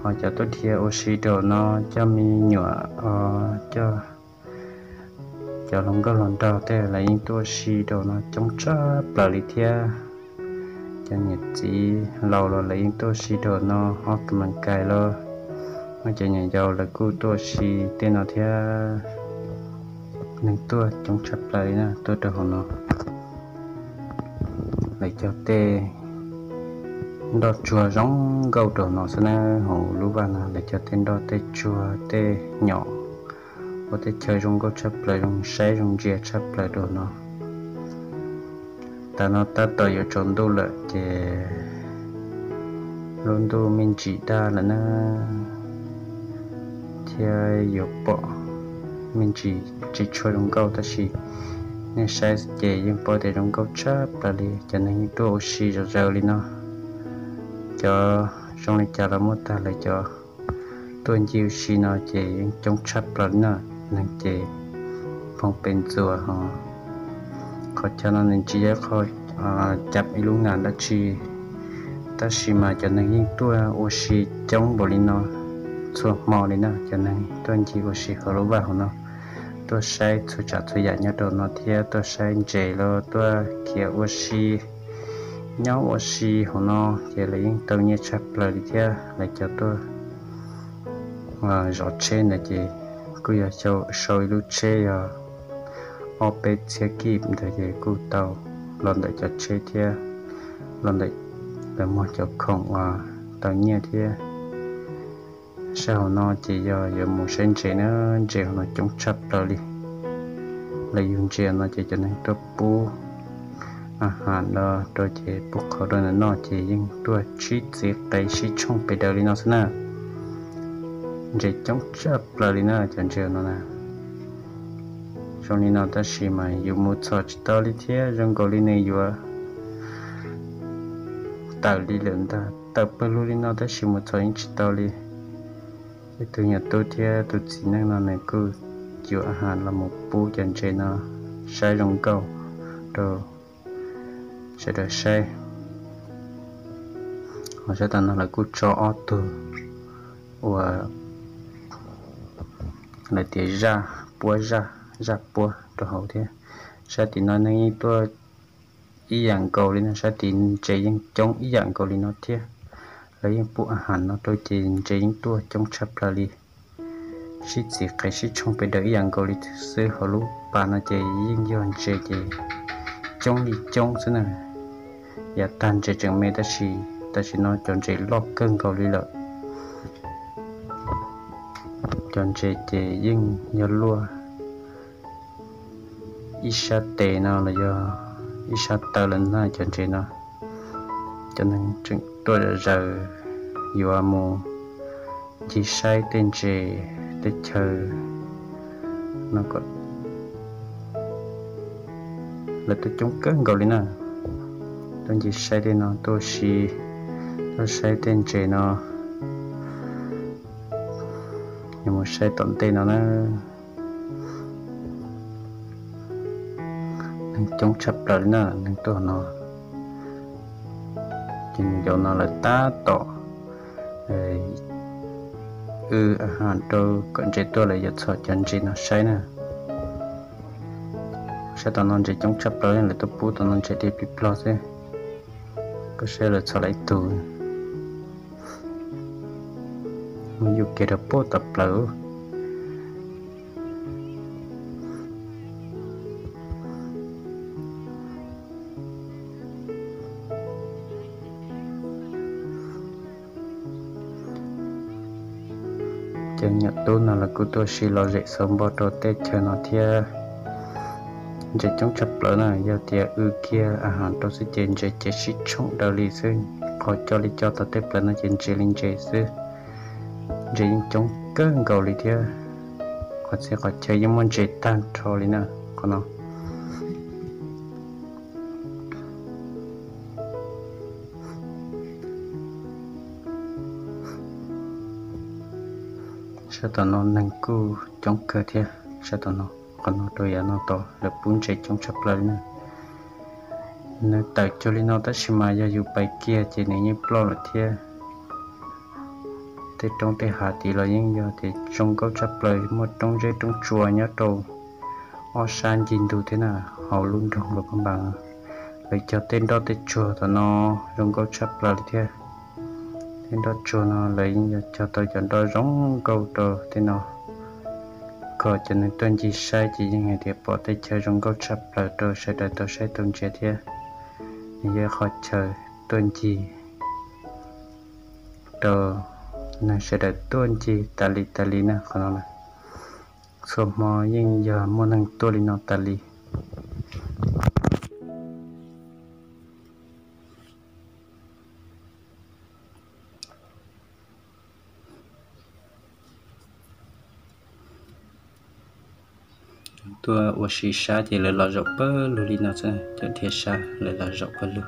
Ho cov tuaj dhia ua si rau no, coj me nyuam, coj cov hluas nkauj hluas nraug tej lawv yeej tuaj ua si rau no coob tshaj plaws li thiab. Cov niam txiv laus los lawv yeej tuaj ua si rau no, ob ka mas kais los, cov nyuam yaus lawv kuj tuaj ua si tej no thiab. Neeg tuaj coob tshaj plaws li na, tuaj rau hauv no. Lawv cog tej nroj tsuag zoo nkauj rau no xwb na, hauv lub vaj no lawv cog tej nroj tej tsuag tej nyom ua tej chaw zoo nkauj tshaj plaws, zoo saib zoo ntsia tshaj plaws rau no. Tam no tab tom yuav tsaus ntuj lawm ces lub ntuj me ntsis daj lawm na, thiab yuav pom me ntsis tsis tshua zoo nkauj tab sis nej saib ces yeej paub tias zoo nkauj tshaj plaws li. Cov neeg yeej tuaj ua si zom zaws li no. Cov zoo li cas los muaj tag lawm, cov tuaj ncig ua si no ces yeej coob tshaj plaws li na. Neeg ces phoo pes ntxuas ho qhov chaw no nws tsis yog qhov cab ib lub nas dab tsi, tab sis mas cov neeg yeej tuaj ua si coob npaum li no txhua hmo li na. Cov neeg tuaj ncig ua si hauv lub vaj hauv no, tuaj saib txhua tsav txhua yam nyob rau no thiab tuaj saib ntses los tuaj khiav ua si, nyob ua si hauv no ces lawv yeej tau nyiaj tshaj plaws li thiab. Lawv cov tuaj zov tsheb ntawd ces kuj yog sau ib lub tsheb yog ob peb txhiab kib ntawd ces kuj tau los ntawm cov tsheb thiab los ntawm lawv muag cov khoom uas tau nyiaj thiab. Saib hauv no ces yog yuav mus saib ntses na, ntses hauv no coob tshaj plaws li. Lawv yug ntses no ces cov neeg tuaj pub a has los rau ces pub qhauv rau ntawm no ces yeej tuaj sib txiv qev sib tshooj pes daws li no xwb na. Ntses coob tshaj plaws li na cov ntses no na. Zoo li no tab sis mas yus mus txhom tsis tau li thiab, zoo nkaus li nws yuav tawm li lawm ntag. Tawm pawg lug li no tab sis mus txhom yeej tsis tau li. Ib tug nyuam tub thiab tus txiv neej no nws kuj yuav a has los mus pub cov ntses no saib zoo nkauj rau sawv daws saib. Ho sab tom no lawv kuj tso ob tug uas lawv tias zaj puab, zaj, zaj puab rau hauv thiab. Sab tim no neeg yeej tuaj ib yam nkaus li no, sab tid ntses yeej coob ib yam nkaus li no thiab. Lawv yeej pub a has no rau ces ntses yeej tuaj coob tshaj plaws li. Sib txiv qev sib tshooj pes daws ib yam nkaus li xwb, hauv lub pas no ces yeej yog ntses ces coob li coob xwb na. Yav tag ntses tseem me tab sis tam sim no cov ntses loj kawg nkaus li lawm. Cov ntses ces yeej yog luaj ib sab tes no los yog ib sab taw lawm na cov ntses no. Cov neeg tseem tuaj zom zaws yuav mus ncig saib tej ntses tej chaw no kom lawv tuaj coob kawg nkaus li na. Tuaj ncig saib tej no tuaj si, tuaj saib tej ntses no, yuav mus saib tom ntej no na. Neeg coob tshaj plaws li na, neeg tuaj no. Ces nws cov no lawv tab tom wb a has rau kom ntses tuaj, lawv yuav txhom cov ntses no saib na. Saib tom no ntses coob tshaj plaws, lawv tuaj pub tom no ntses tiag plig plog xwb. Koj saib lawv txhom lawv ib tug mus yuam kev rau puag tom plawv. Cov nyuam tub no los kuj tuaj si lom zem xauv npo rau tej chaw no thiab. Ntses coob tshaj plaws na, yog tias wb kiag a has rau xwb ces ntses ces sib tshooj daws li xwb. Qhov co li co tom tej plawv no ces ntses li ntses xwb. Ntses yeej coob kawg nkaus li thiab. Qhov txhia qhov chaw yeej muaj ntses tag nrho li na. Qhov no Sab tom no neeg kuj coob kawg thiab, sab tom no, qhov no rau yav no tod lawv pub ntses coob tshaj plaws li na. Nws tawm cuag li no tab sis mas yog yus pais kiag ces nws yeej ploj lawm thiab. Tej roob tej hav tid los yeej yog tias zoo nkauj tshaj plaws, muaj roob zeb roob tsua nyob rau ob sab ncig ntug thiab na. Hauv lub nroog Luam Phab Npas lawv cog tej nroj tej tsuag tom no zoo nkauj tshaj plaws li thiab. Tej nroj tsuag no lawv yeej yog cog tau cov nroj zoo nkauj rau tej no, kom cov neeg tuaj ncig saib ces yeej hais tias pom tej chaw zoo nkauj tshaj plaws rau sawv daws tau saib tau ntsia thiab. Nws yog qhov chaw tuaj ncig rau neeg sawv daws tuaj ncig tas li tas li na qhov no na. Txhua hmo yeej yog muaj neeg tuaj li no tas li. Tuaj ua si sab ces lawv los zaum pawg lug li no xwb, cov dhia sab lawv los zaum pawg lug.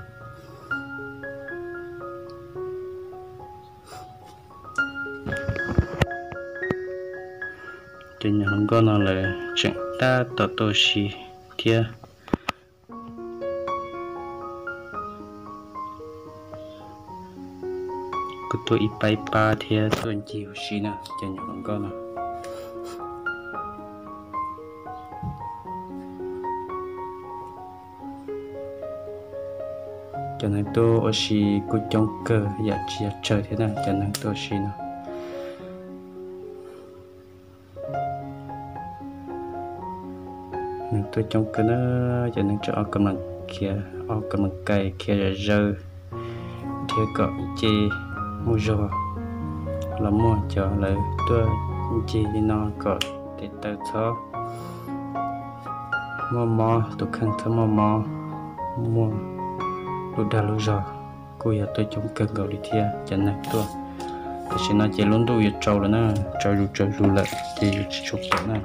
Cov nyuam hluas nkauj no lawv tseem tab tom tuaj ua si thiab. Kuj tuaj ib pab ib pab thiab tuaj ncig ua si na cov nyuam hluas nkauj no. Cov neeg tuaj ua si kuj coob kawg yam tsis yog tsawg thiab na cov neeg tuaj ua si no. Neeg tuaj coob kawg na, cov neeg tseem ob ka mees khiav, ob ka mees kais khiav zom zaws thiab kom ce muaj zog los muaj. Cov lawv tuaj ncig li no kom tes taw txhob muaj mob, tus kheej txhob muaj mob, muaj lub dag lub zog kuj yog tuaj coob kawg nkaus li thiab cov neeg tuaj. Tam sim no ces lub ntuj yuav tsaus lawm na, tsaus zus tsaus zus lawm ces yuav tsis tshua pom na.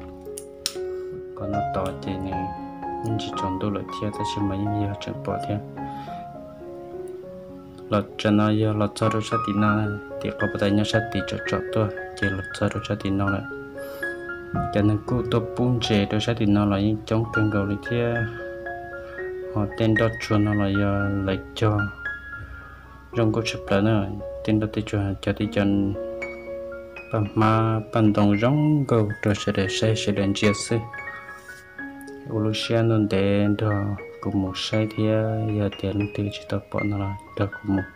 Qhov no tod ces nws yeej tsis tsaus ntuj lawm thiab tab sis mas yeej yog tseem pom thiab. Los tsa no yog los txog rau sab tim no, tim qhov puag ta nyob sab tim tsom tsom tuaj ces los txog rau sab tim no lawm. Cov neeg kuj tuaj pub ntses rau sab tim no los yeej coob kawg nkaus li thiab. Ho tej nroj tsuag no los yog lawv cog zoo nkauj tshaj plaws na. Tej nroj tej tsuag cog tej cov paj hmab paj ntoo zoo nkauj rau sawv daws saib sawv daws ntsia xwb. Ua lub siab ntuj ntev nrog kuv mus saib thiab, yog tias leej twg tsis tau pom no los nrog kuv mus,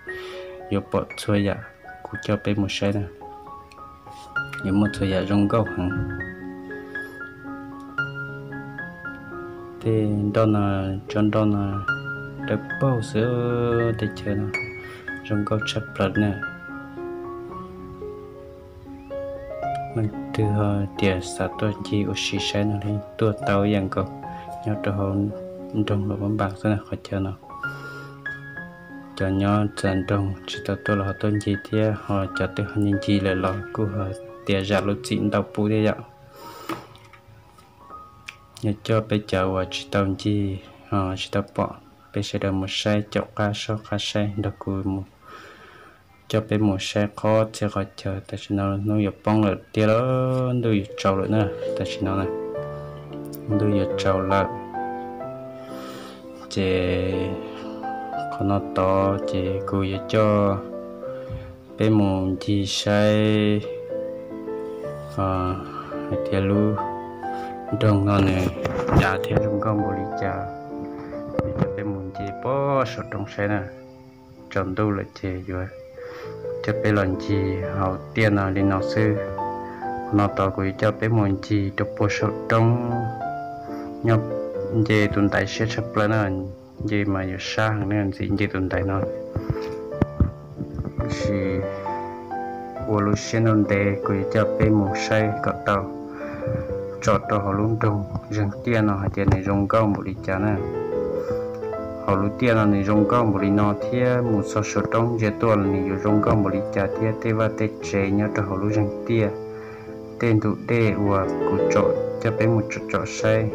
yuav pom txhua yam kuv coj peb mus saib na. Yuav muaj txhua yam zoo nkauj heev. Tej nroj no, tsob nroj no dawb paug xwb, tej chaw no zoo nkauj tshaj plaws na. Leej twg ho tias xav tuaj ncig ua si saib no li tuaj tau ib yam nkaus, nyob rau hauv nroog Luam Phab Npas xwb na qhov chaw no. Cov nyob txawv nroog tsis tau tuaj los ho tuaj ncig thiab, ho cov twb ho ncig ncig lawm los kuj ho tias zam lub txim ntau pub thiab yom. Yog coj peb cov uas tsis tau ncig, tsis tau pom, peb sawv daws mus saib caum qab soj qab saib nrog kuv mus, coj peb mus saib qhov txhia qhov chaw. Tam sim no hnub yuav poob lawm tiag lawm, ntuj yuav tsaus lawm na. Tam sim no na, ntuj yuav tsaus lawm. Ces qhov no tod ces kuv yuav coj peb mus ncig saib hais tias lub nroog no nws dav thiab zoo nkauj npaum li cas. Yuav coj peb mus ncig pem saum roob saib na. Tsaus ntuj lawm ces yuav coj peb los ncig hauv tiaj no li no xwb. Qhov no tod kuv yuav coj peb mus ncig rau puag saum roob, nyob nce tus ntaiv siab tshaj plaws na. Nce mas yuav sab heev na, ntxim nce tus ntaiv no. Tab sis ua lub siab ntuj ntev kuv yuav coj peb mus saib kom tau, tsom rau hauv lub nroog zeeg tiaj no hais tias nws zoo nkauj npaum li cas na. Hauv lub tiaj no nws zoo nkauj npaum li no thiab mus txog saum roob ntsia tuaj los nws yuav zoo nkauj npaum li cas thiab tej vaj tej tsev nyob rau hauv lub zeeg tiaj, tej ntu dej uas kuv tsom coj peb mus tsom tsom saib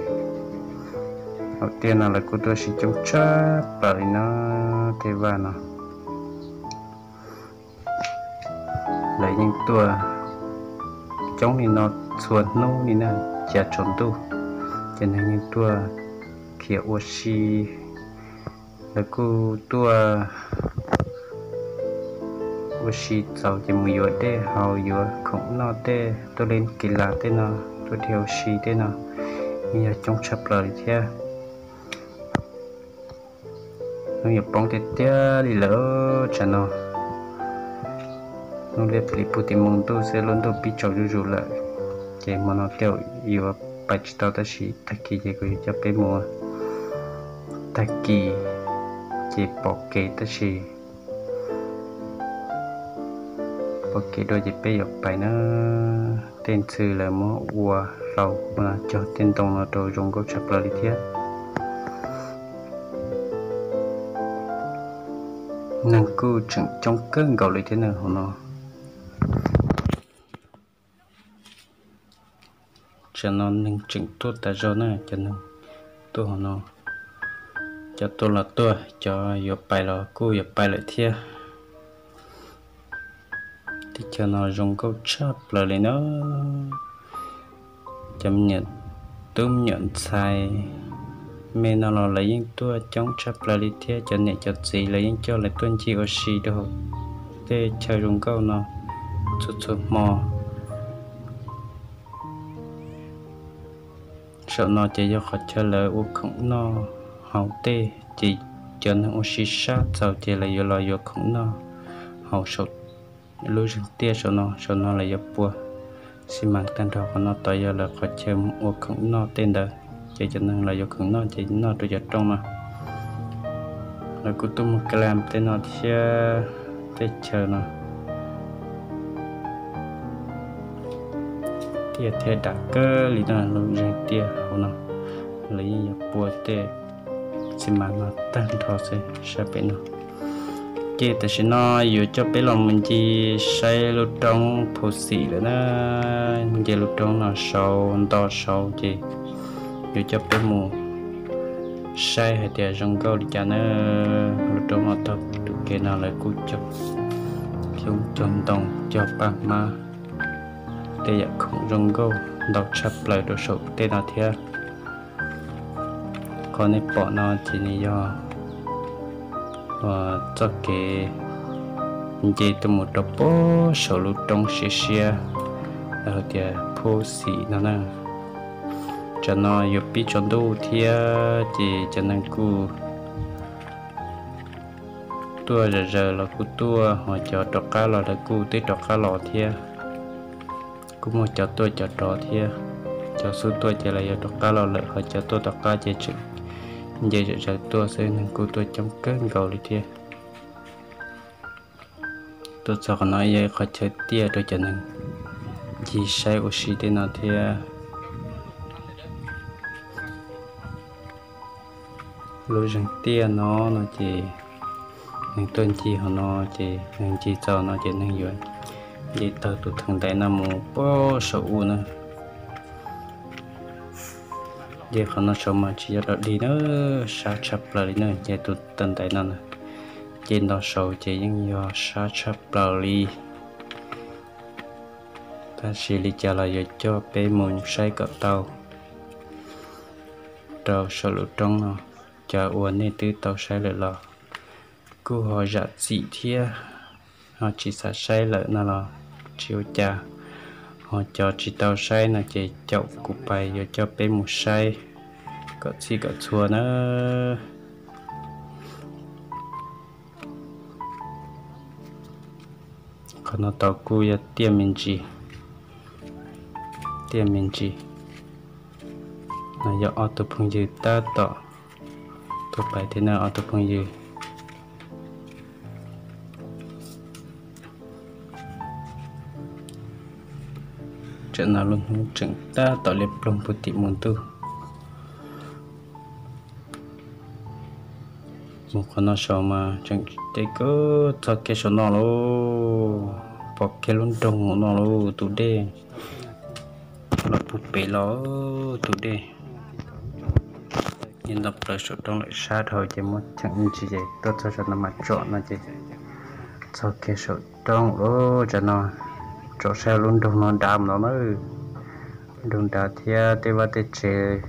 hauv tiaj no lawv kuj tuaj ua si coob tshaj plaws li no. Tej vaj no lawv yeej tuaj coob li no txhua hnub li na, cav tsaus ntuj ces neeg yeej tuaj khiav ua si. Lawv kuj tuaj ua si txaus ces mus yuav dej haus, yuav khoom noj tej, tuaj len kev las tej no, tuaj dhia ua si tej no, yeej yog coob tshaj plaws li thiab. Hnub yuav poob tiag tiag li lawm tsam no. Hnub liab pliv puag tim npoo ntuj xwb, lub ntuj pib tsaus zuj zus lawm. Ces hmo no tej zaum yuav pais tsis tau tab sis tag kis ces kuv yuav coj peb mus. Tag kis ces pom kev tab sis pom kev dua ces peb yuav pais na. Tej ntxhw lawv muab ua hlau cog tej ntoo no rau zoo nkauj tshaj plaws li thiab. Neeg kuj tseem coob kawg nkaus li thiab na hauv no. Tsam no neeg tseem tuaj tas zog na, cov neeg tuaj hauv no, cov tuaj los tuaj, cov yuav pais los kuj yuav pais lawm thiab. Teb chaws no zoo nkauj tshaj plaws li na. Cov me nyuam tub me nyuam ntxhais me no los lawv yeej tuaj coob tshaj plaws li thiab. Cov niam cov txiv lawv yeej coj lawv tuaj ncig ua si rau hauv tej chaw zoo nkauj no txhua txhua hmo. Saum no ces yog qhov chaw lawv ua khoom noj haus tej, ces cov neeg ua si sab txaus ces lawv yuav los yuav khoom noj haus saum lub zeeg tiaj saum no. Saum no lawv yuav pua xi mas tag nrho, qhov no tod yog lawv qhov chaw ua khoom noj tej ntawd. Ces cov neeg los yuav khoom noj ces noj rau cov rooj no. Lawv kuj tuaj mus ka la tej no thiab. Tej chaw no tiaj thiab dav kawg li no, lub zeeg tiaj hauv no lawv yeej yuav pua tej xi mas no tag nrho xwb sab pem no. Ces tam sim no yuav coj peb los mus ncig saib lub roob Phu Xim lawm na. Nce lub roob no saud nto saud ces yuav coj peb mus saib hais tias zoo nkauj li cas na. Lub roob no taug tus kev no lawv kuj cog xyoob cog ntoo cog paj hmab, tej yam khoom zoo nkauj ntau tshaj plaws rau saum tej no thiab. Qhov nej pom no ces nws yog txoj kev nce tuaj mus rau pem saum lub roob siab siab, lawv hais tias Phu Xim no na. Tsam no yuav pib tsaus ntuj thiab ces cov neeg kuj tuaj zom zaws los kuj tuaj, ho cov rov qab los lawv kuj twb rov qab los thiab. Kuj muaj cov tuaj cov rov thiab. Cov xub tuaj ces lawv yuav rov qab los lawm, ho cov tuaj tom qab ces tseem nce zom zaws tuaj xwb, neeg kuj tuaj coob kawg nkaus li thiab. Tuaj txog qhov no yog ib qhov chaw tiaj rau cov neeg ncig saib ua si tej no thiab. Lub zeeg tiaj no no ces neeg tuaj ncig hauv no ces neeg ncig txog no ces neeg yuav nce taug tus theem ntaiv no mus pem saum ub na. Nce qhov no saud mas tsis yog dog dig na, sab tshaj plaws li na, nce tus theem ntaiv no na. Nce nto saud ces yeej yog sab tshaj plaws li. Tab sis li cas los yuav coj peb mus saib kom tau rau saum lub roob no. Cov uas nej twb tau saib lawm los kuj ho zam txim thiab, ho tsis xav saib lawm no los tsis ua cas, ho cov tsis tau saib no ces caum kuv pais yuav coj peb mus saib kom txhij kom txhua na. Qhov no tod kuj yog tiaj me ntsis, tiaj me ntsis. No yog ob tug phooj ywg tab tom tuaj pais thiab na, ob tug phooj ywg. Tsam no lub hnub tseem tab tom liab ploog puag tim mus ntuj. Mus qhov no saud mas tseem teb kawg, txog kiag saum no lauj, pom kiag lub nroog no lauj, tus dej los puag pem los tus dej. Yeej nto plaws saum roob lawm, sab dhau ces muab cheem me ntsis ces tuaj txog saum no mas tsom no ces txog kiag saum roob lauj. Tsam no tsom saib lub nroog no dav mus no na. Nroog dav thiab tej vaj tej tsev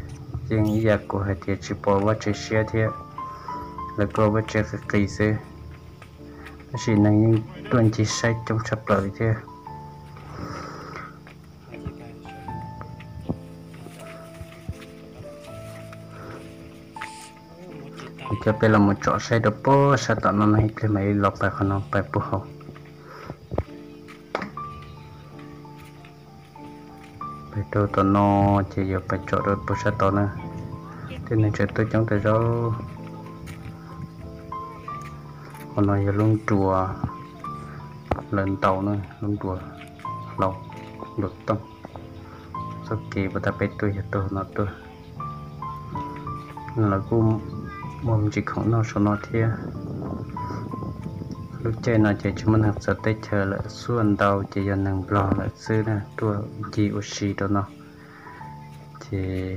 yeej ib yam kuv hais tias tsis pom vaj tsev siab thiab, lawv kuj vaj tsev qis qis xwb, tab sis neeg yeej tuaj ncig saib coob tshaj plaws li thiab. Kuv coj peb los mus tsom saib rau puag sab tom no no ib pliag mam li los pais qhov no pais puag hauv. Pais rau tom no ces yuav pais tsom rau puag sab tod na. Tej neeg tseem tuaj coob tas zog. Qhov no yog lub nruas lawv ntaus na, lub nruas hlau, nruas tooj. Txoj kev puag ta peb tuaj yog tuaj no tuaj. Lawv kuj muaj me ntsis khoom noj saum no thiab. Lub caij no ces tsis muaj neeg txawv teb chaws lawm, xuaj ntau ces yog neeg Nplog lawm xwb na, tuaj ncig ua si rau no. Ces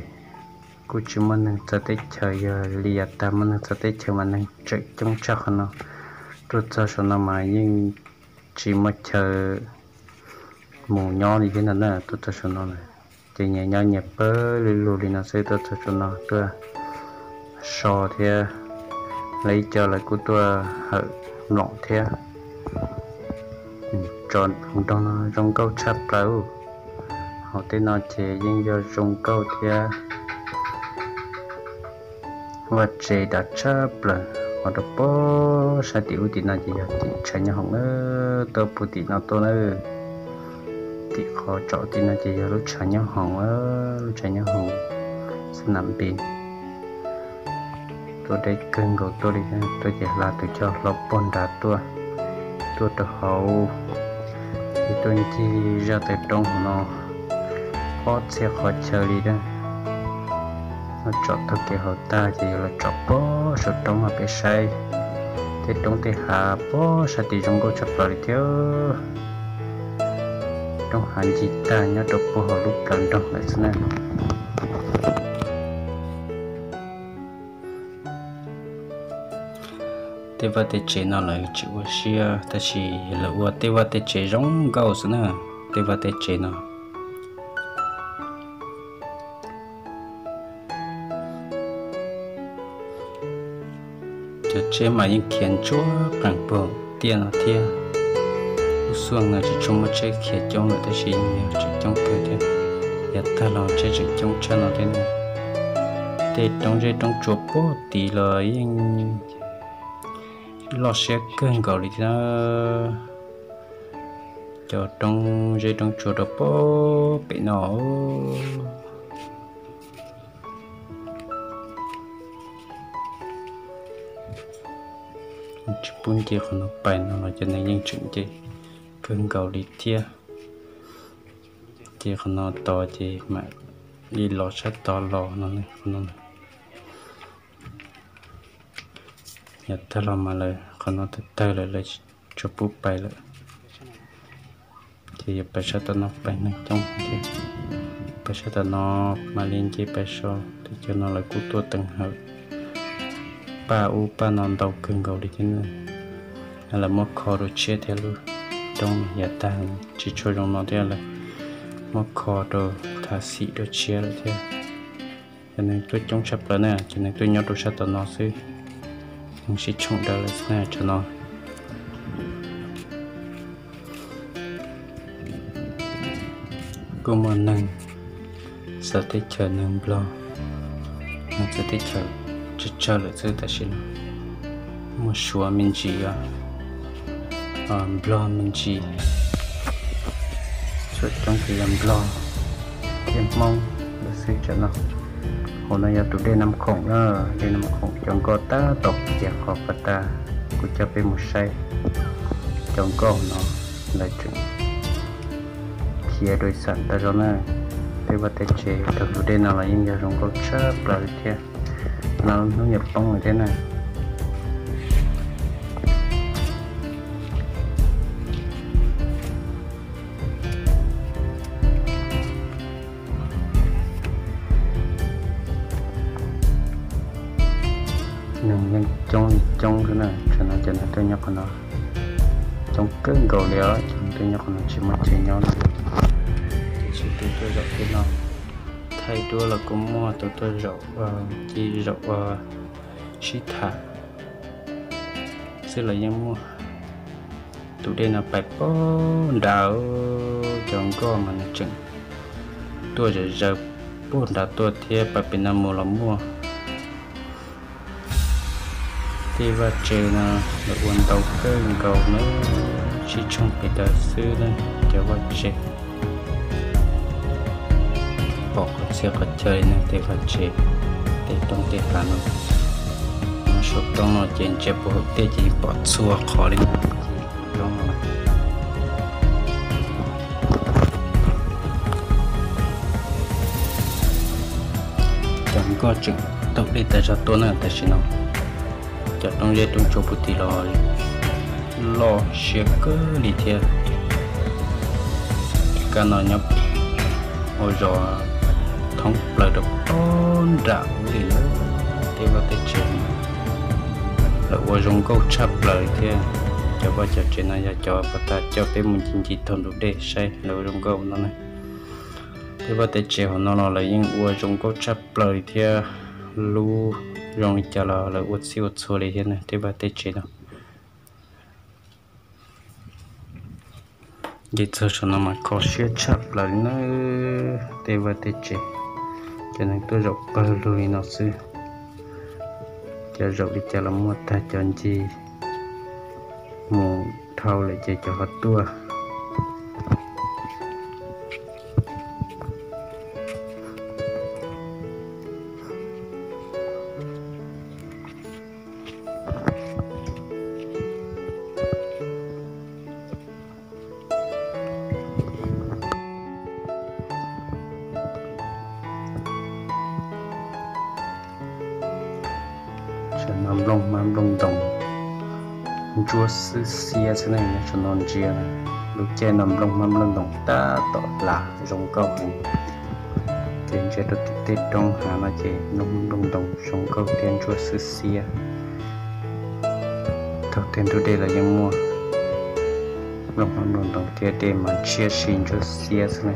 kuj tsis muaj neeg txawv teb chaws, yog li yav tag muaj neeg txawv teb chaws mas neeg tseem coob tshaj qhov no. Tuaj txog saum no mas yeej tsis muaj chaw mus nyob li thiab ntag na, tuaj txog saum no na. Ces nyias nyob nyias pawg lug lug li no xwb, tuaj txog saum no tuaj so thiab, lawv ib co lawv kuj tuaj hawm mloom thiab. Tsom hauv nroog no zoo nkauj tshaj plaws. Hauv tej no ces yeej yog zoo nkauj thiab. Vaj tsev dav tshaj plaws, qhov rau puag sab tim ub tim no ces yog tim tshav nyob hoom na, tuaj puag tim no tuaj na. Tim qhov tsom tim no ces yog lub tshav nyob hoom, lub tshav nyob hoom xab nam npis. Tuaj deb kawg nkaus tuaj li, tuaj ces hla tus coj hlo puag nrad tuaj, tuaj rau hauv, ces tuaj ncig zaj taw roob hauv no ob txhia qhov chaw li na. Tsom taug kev hauv tag ces yuav los tsom puag saum roob no peb saib. Tej roob tej hav puag sab tim zoo nkauj tshaj plaws li thiab. Roob hav ncig tag nyob rau puag hauv lub plawv nroog lawm xwb na. Tej vaj tej tsev no lawv tsis ua siab tab sis lawv ua tej vaj tej tsev zoo nkauj xwb na. Tej vaj tej tsev no cov tsheb mas yeej khiav ntsuag qees puag tiaj no thiab. Lub xyoo no tsis tshua muaj tsheb khiav coob lawm tab sis yeej yog tseem coob kawg thiab. Yav tag los tsheb tseem coob tshaj no thiab na. Tej roob zeb roob tsua puag tid los yeej loj siab kawg nkaus li thiab. Cov roob zeb roob tsua rau puag pem no. Tsis pub nce qhov no pais no los cov neeg yeej tseem nce kawg nkaus li thiab. Ces qhov no tos ces mam li los sab tod los no, qhov no. Yav tag los mas lawv qhov no tawg tawg lawm, lawv tsis tshua pub pais lawm. Ces yuav pais sab tom no pais neeg coob thiab. Pais sab tom no mam li nce pais so, tej chaw no lawv kuj tuaj teev hawm paj ub paj no ntau kawg nkaus li thiab. Lawv muab kho rau tshiab thiab, lub roob yav tag tsis tshua zoo no thiab, lawv muab kho rau thav xim rau tshiab lawm thiab. Cov neeg tuaj coob tshaj plaws na, cov neeg tuaj nyob rau sab tom no xwb, neeg sib tshooj dawb lawm xwb na, tsam no. Kuj muaj neeg txawv teb chaws, neeg Nplog, neeg txawv teb chaws tsawg tsawg lawm xwb tam sim no. Muaj Suav me ntsis, Nplog me ntsis, txhua coob ces yog Nplog thiab Hmoob lawm xwb tsam no. Hauv no yog tus dej Nam Khoom na, dej Nam Khoom cov nkoj tab tom khiav qhov pas tas kuv coj peb mus saib. Cov nkoj no lawv tseem khiav rau ib xam tas zog na. Tej vaj tej tsev taug tus dej no los yeej yog zoo nkauj tshaj plaws li thiab. No hnub yuav poob lawm thiab na. Neeg yeej coob li coob xwb na, tsam no cov neeg tuaj nyob qhov no. coob kawg nkaus li os. Cov ntawd nyob qhov no tsis muaj tsev nyob li. Tus tsis tus tuaj zaum tej no, thaij duab los kuj muaj, tus tuaj zaum ci zaum sib tham xwb los yeej muaj. Tus dej no pais puag nrad, cov nkoj mas nws tseem tuaj zom zaws puag nrad tuaj thiab, pais pem no mus los muaj. Tej vaj tse no lawv ua ntau kawg nkaus na, tsib tshooj pes daws xwb na, cov vaj tse. Pom qhov txhia qhov chaw li no tej vaj tse, tej roob tej hav no. Nyob saum roob no ces ntsia puag hauv tiaj ces yeej pom txhua qhov li no. Roob no, cov nkoj tseem taug dej tas zog tuaj na tam sim no. Cov roob zeb roob tsuas puag tim los loj siab kawg li thiab. Kab no nyob ua zos thoob plaws rau puag nram ub li lawm. Tej vaj tej tsev lawv ua zoo nkauj tshaj plaws li thiab. Cov vaj cov tsev no yog cov pas tas coj peb mus ncig ncig taug ntug dej saib lawv ua zoo nkauj no na. Tej vaj tej tsev hauv no los lawv yeej ua zoo nkauj tshaj plaws li thiab. Lub zoo li cas los lawv ua txhij ua txhua li thiab na tej vaj tej tsev no. Ces txog saum no mas kho siab tshaj plaws li na. Tej vaj tej tsev, cov neeg tuaj zaum pawg lug li no xwb. Cov zaum li cas los muaj tag, cov ncig mus dhau lawm ces cov ho tuaj. Tam no nplooj hmab nplooj ntoos ntsuab xwb xiab xwb ne, nyob saum no ntsia. Lub caij no nplooj hmab nplooj ntoos tab tom hla zoo nkauj heev. Ces ntsia rau tim tej roob hav no ces nplooj hmab nplooj ntoos zoo nkauj thiab ntsuab xwb xiab. Taug tej ntug dej los yeej muaj nplooj hmab nplooj ntoos thiab dej mas ntshiab si ntsuab xiab xwb ne.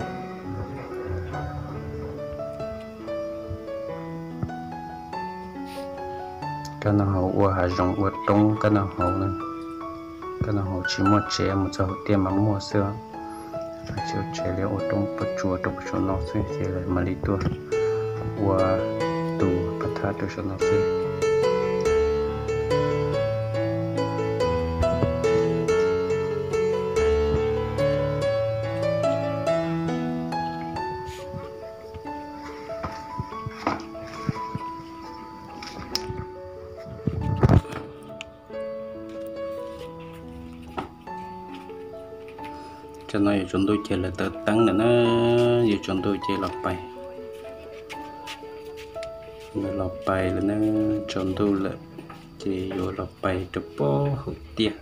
Kab no hauv ua hav zoov ua roob kab no hauv na. Kab no hauv tsis muaj tsev, mus txog hauv tiaj mas muaj xwb. Tsis ua tsev li, ua roob puas tsuas rau puas tsuas no xwb ces lawv mam li tuaj ua tus pas thab rau saum no xwb. Cov no yuav tsaus ntuj ces lawv taws teeb lawm na, yuav tsaus ntuj ces los pais. Yuav los pais lawm na, tsaus ntuj lawm ces yuav los pais rau puag hauv tiaj.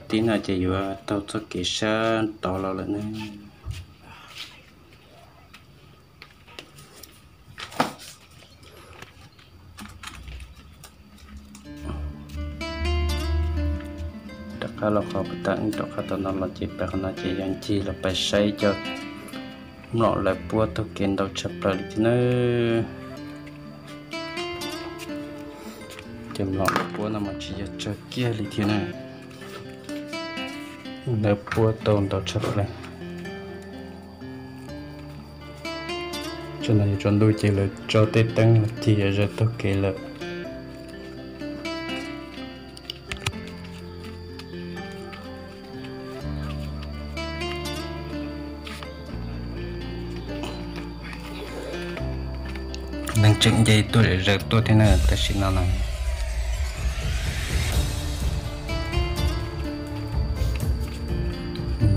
Tib no ces yuav taug txoj kev sab tod los lawm na. Rov qab los qhov pas tas, rov qab tom no los ces pais qhov no ces yuav ncig los pais saib cov mlom lawv puab taug kev ntau tshaj plaws li thiab na. Cov mlom lawv puab no mas tsis yog tsawg kiag li thiab na. Lawv puab tau ntau tshaj plaws. Tsam no yuav tsaus ntuj ces lawv tso tej teeb los cig zom zaws taug kev lawm. Neeg tseem nce tuaj zom zaws tuaj thiab na tam sim no na.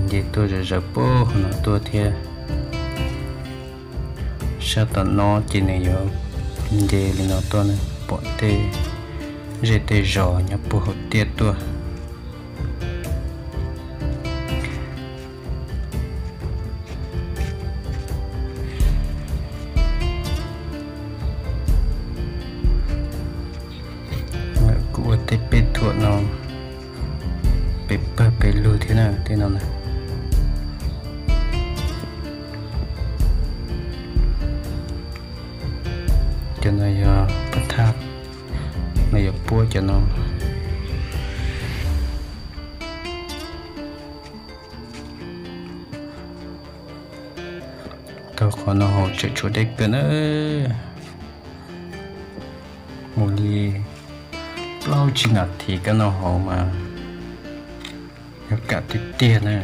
Nce tuaj zom zaws puag hauv no tuaj thiab. Sab tom no ces nws yuav nce li no tuaj, pom tej zej tej zos nyob puag hauv tiaj tuaj. Kuv ua tej pej thuam no pes pawg pes lug thiab na tej no na. Cov no yog pab thaj, no yog puab cov no. Taug qhov no hauv tseem tshuav deb kawg na. Mus li plaub tsib nas this kab noj haus mas yog kam tiag tiag na.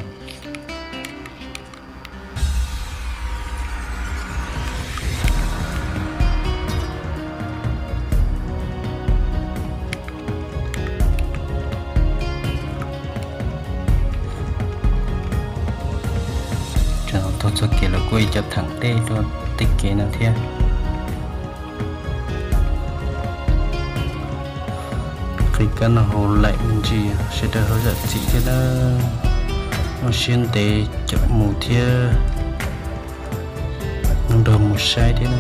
Taug txoj kev lawm kuj ib co thaam tej rau tej kev no thiab. Qhib kab noj haus laim me ntsis, sawv daws ho zam txim thiab na. Muaj siab ntev caum mus thiab, nrog mus saib thiab na.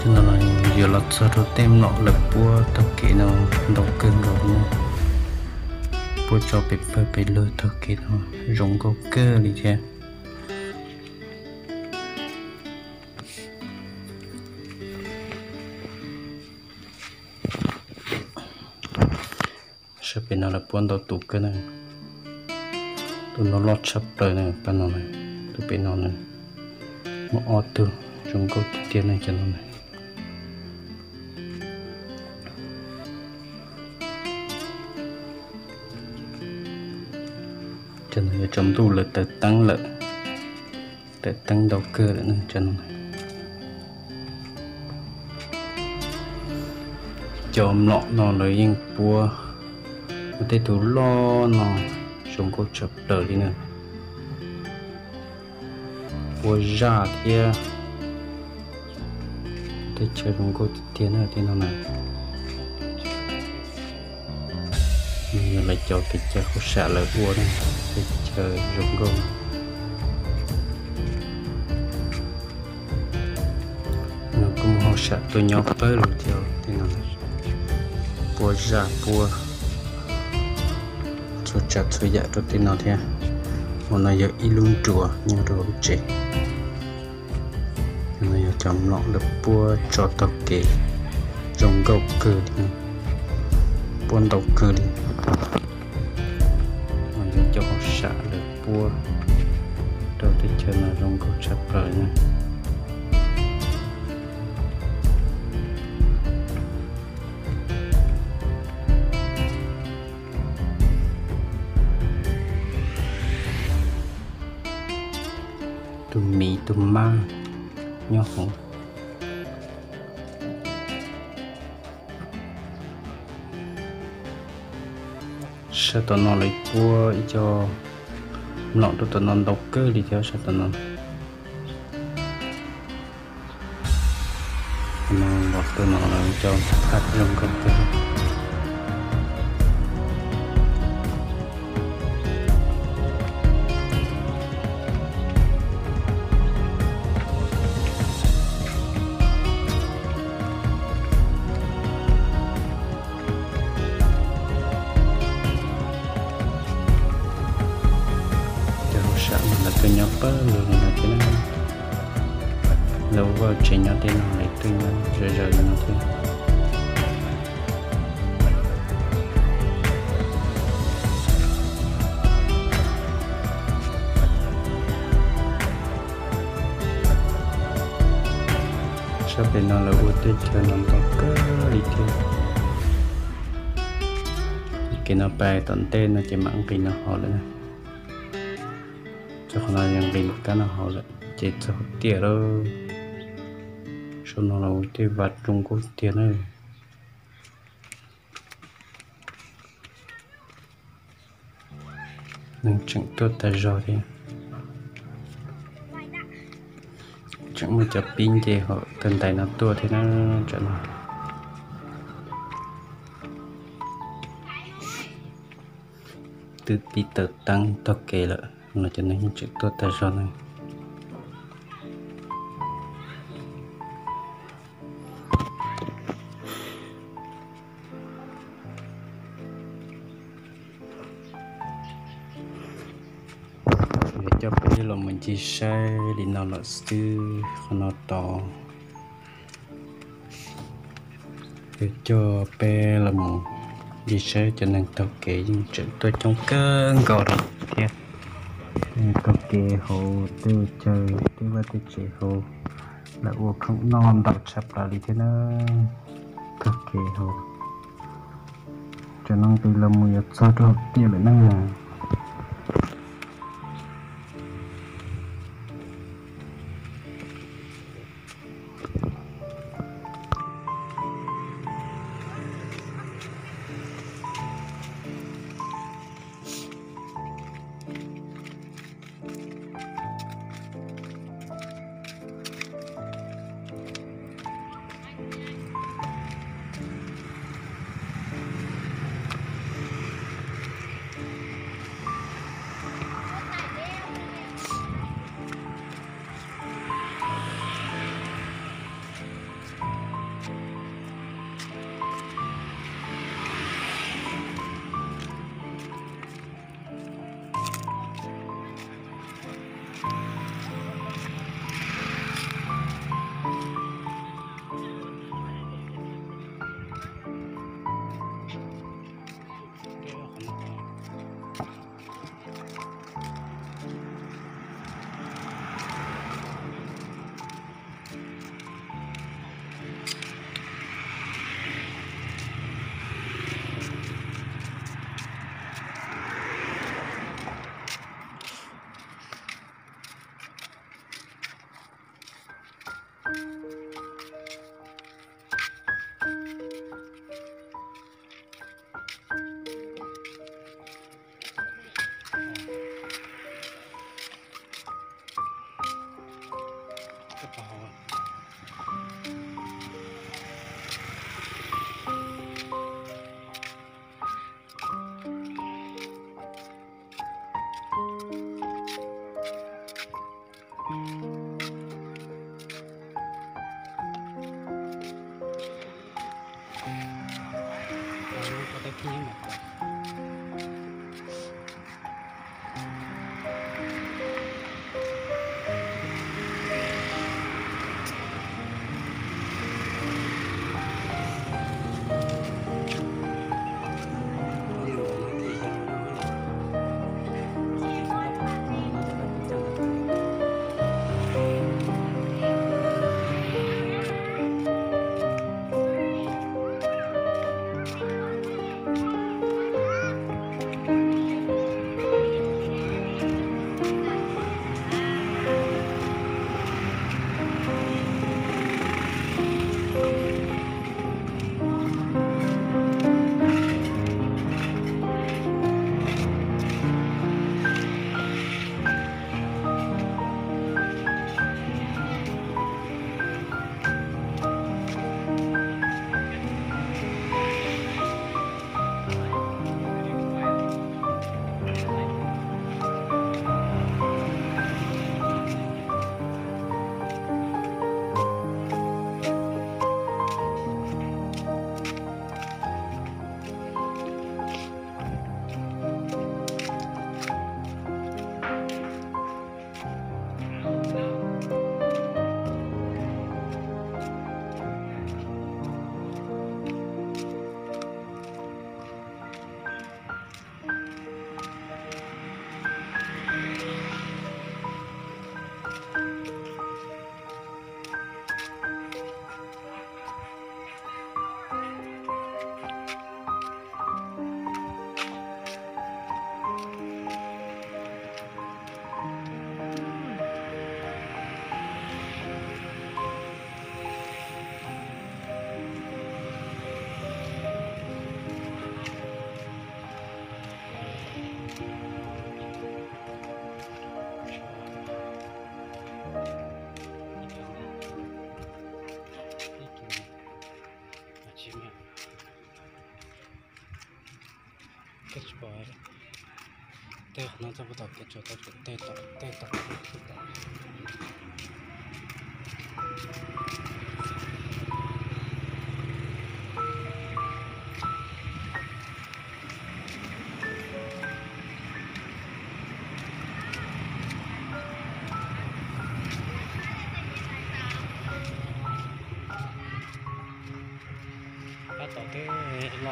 Tej no yuav los txog rau tej mlom lawv puab taug kev no ntau kawg nkaus na. Puab tso pes pawg pes lug taug kev no zoo nkauj kawg li thiab. Sab pem no lawv puab ntau tus kawg na. Tus no loj tshaj plaws na, pab no na, tus pem no na, muaj ob tug zoo nkauj tiag tiag na cov no na. Cov no yuav tsaus ntuj lawv taws teeb lawm, taws teeb ntau kawg lawm na cov no. Cov mlom no lawv yeej puab, muaj tej tug loj no zoo nkauj tshaj plaws li na. Puab zaj thiab, teb chaws zoo nkauj tiag tiag na tej no na. Yog lawv cov kev cai hauj sam lawv ua na, teb chaws zoo nkauj. No kuj muaj hauj sam tuaj nyob pawg lug thiab tej no, puab zaj puab txhua tsav txhua yam rau tej no thiab. Hauv no yog ib lub nruas nyob rau hauv tsev. No yog cov mlom lawv puab tso taug kev zoo nkauj kawg li, puab ntau kawg li. No yog cov hauj sam lawv puab rau teb chaws no zoo nkauj tshaj plaws na. Tus miv tus mab nyob hauv. Sab tom no lawv puab ib co mlom rau tom no ntau kawg li thiab sab tom no. No los rau no lawv cov phaj zoo nkauj kawg. Cov hauj sam no lawv tuaj nyob pawg lug li no thiab na. Lawv ua vaj tsev nyob tej no lawv twb nyob zom zaws li no thiab. Sab pem no lawv ua teb chaws no ntau kawg li thiab. Kev no pais tom ntej no ces mam nqis no hauv lawm na. Txog qhov no yog nqis kab no hauv lawm ces txog tiam lawm. Saum no los tej vaj zoo nkauj tiag na. Neeg tseem tuaj tag zog thiab. Tseem muaj cov pib nce hauv tag ntais no tuaj thiab na. Tsam no twb pib taws teeb taug kev lawm los cov neeg yeej tseem tuaj tag zog na. Los mus ncig saib li no lawm xwb, qhov no tos. Yuav coj peb los mus ncig saib cov neeg taug kev yeej tseem tuaj coob kawg nkaus li thiab. Tej neeg taug kev hauv tej chaw, tej vaj tej tsev hauv, lawv ua khoom noj ntau tshaj plaws li thiab na. Taug kev hauv, cov no nqis los mus yuav txog rau hauv tiaj lawm na. Koj tsis pom tej qhov no txog puag tom kev tsuas tau pem tej tom tej tom.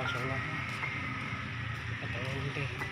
Saud los, tau ntej.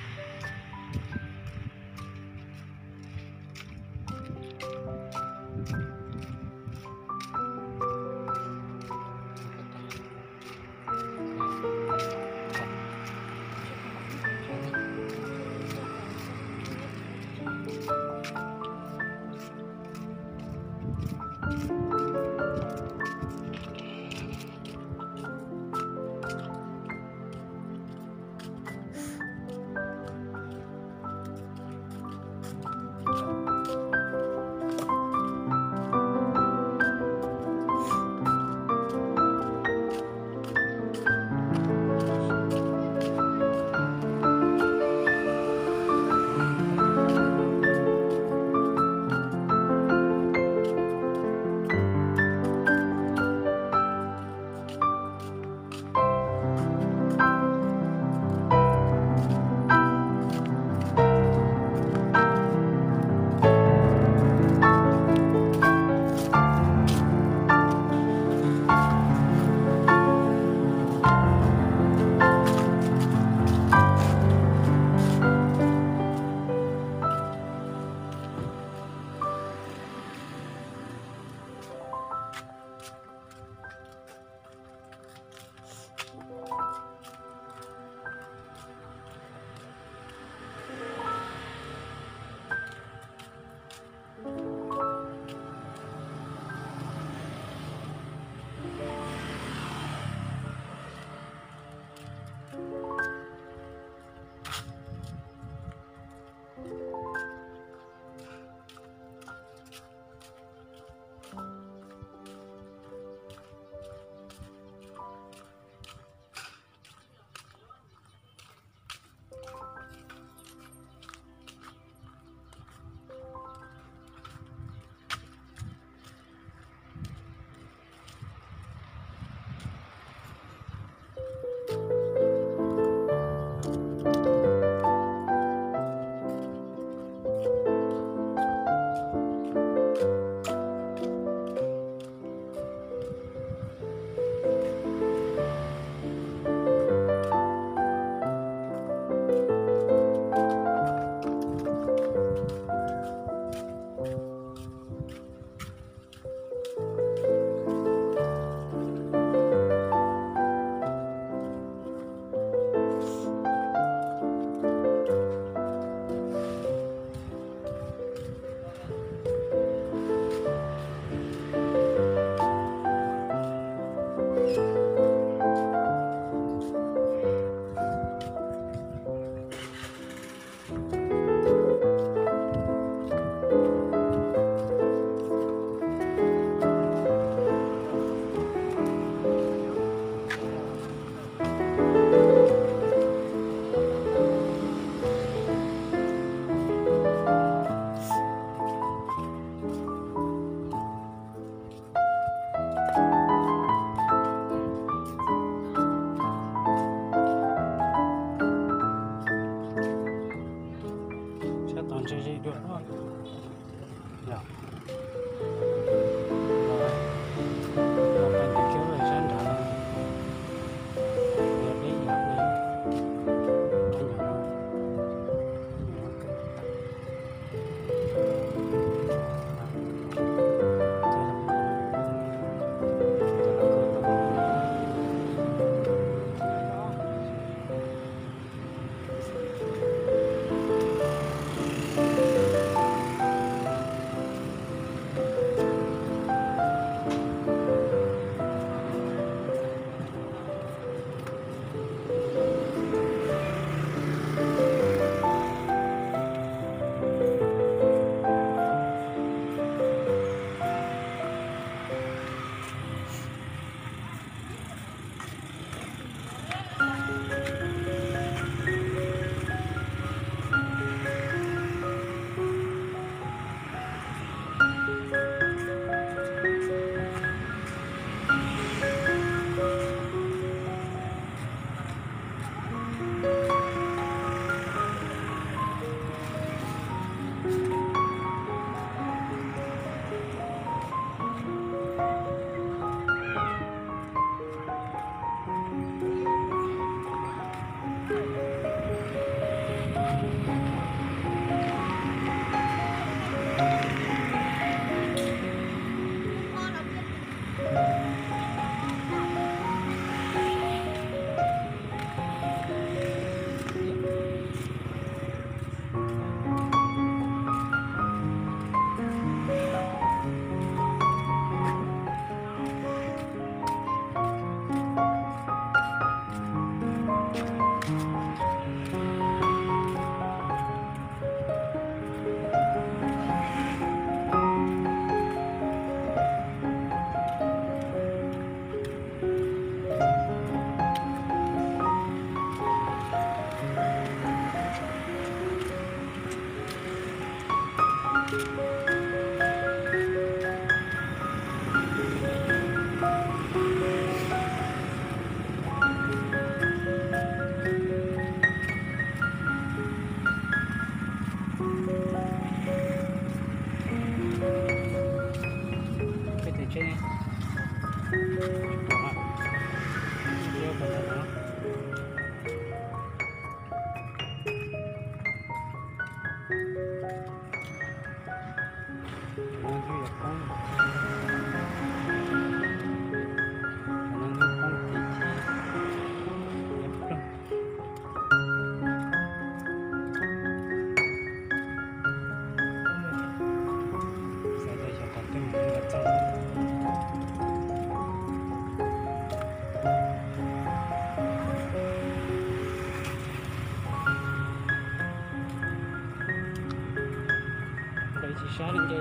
Ntawd tsis sab li nce.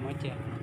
Muab cia.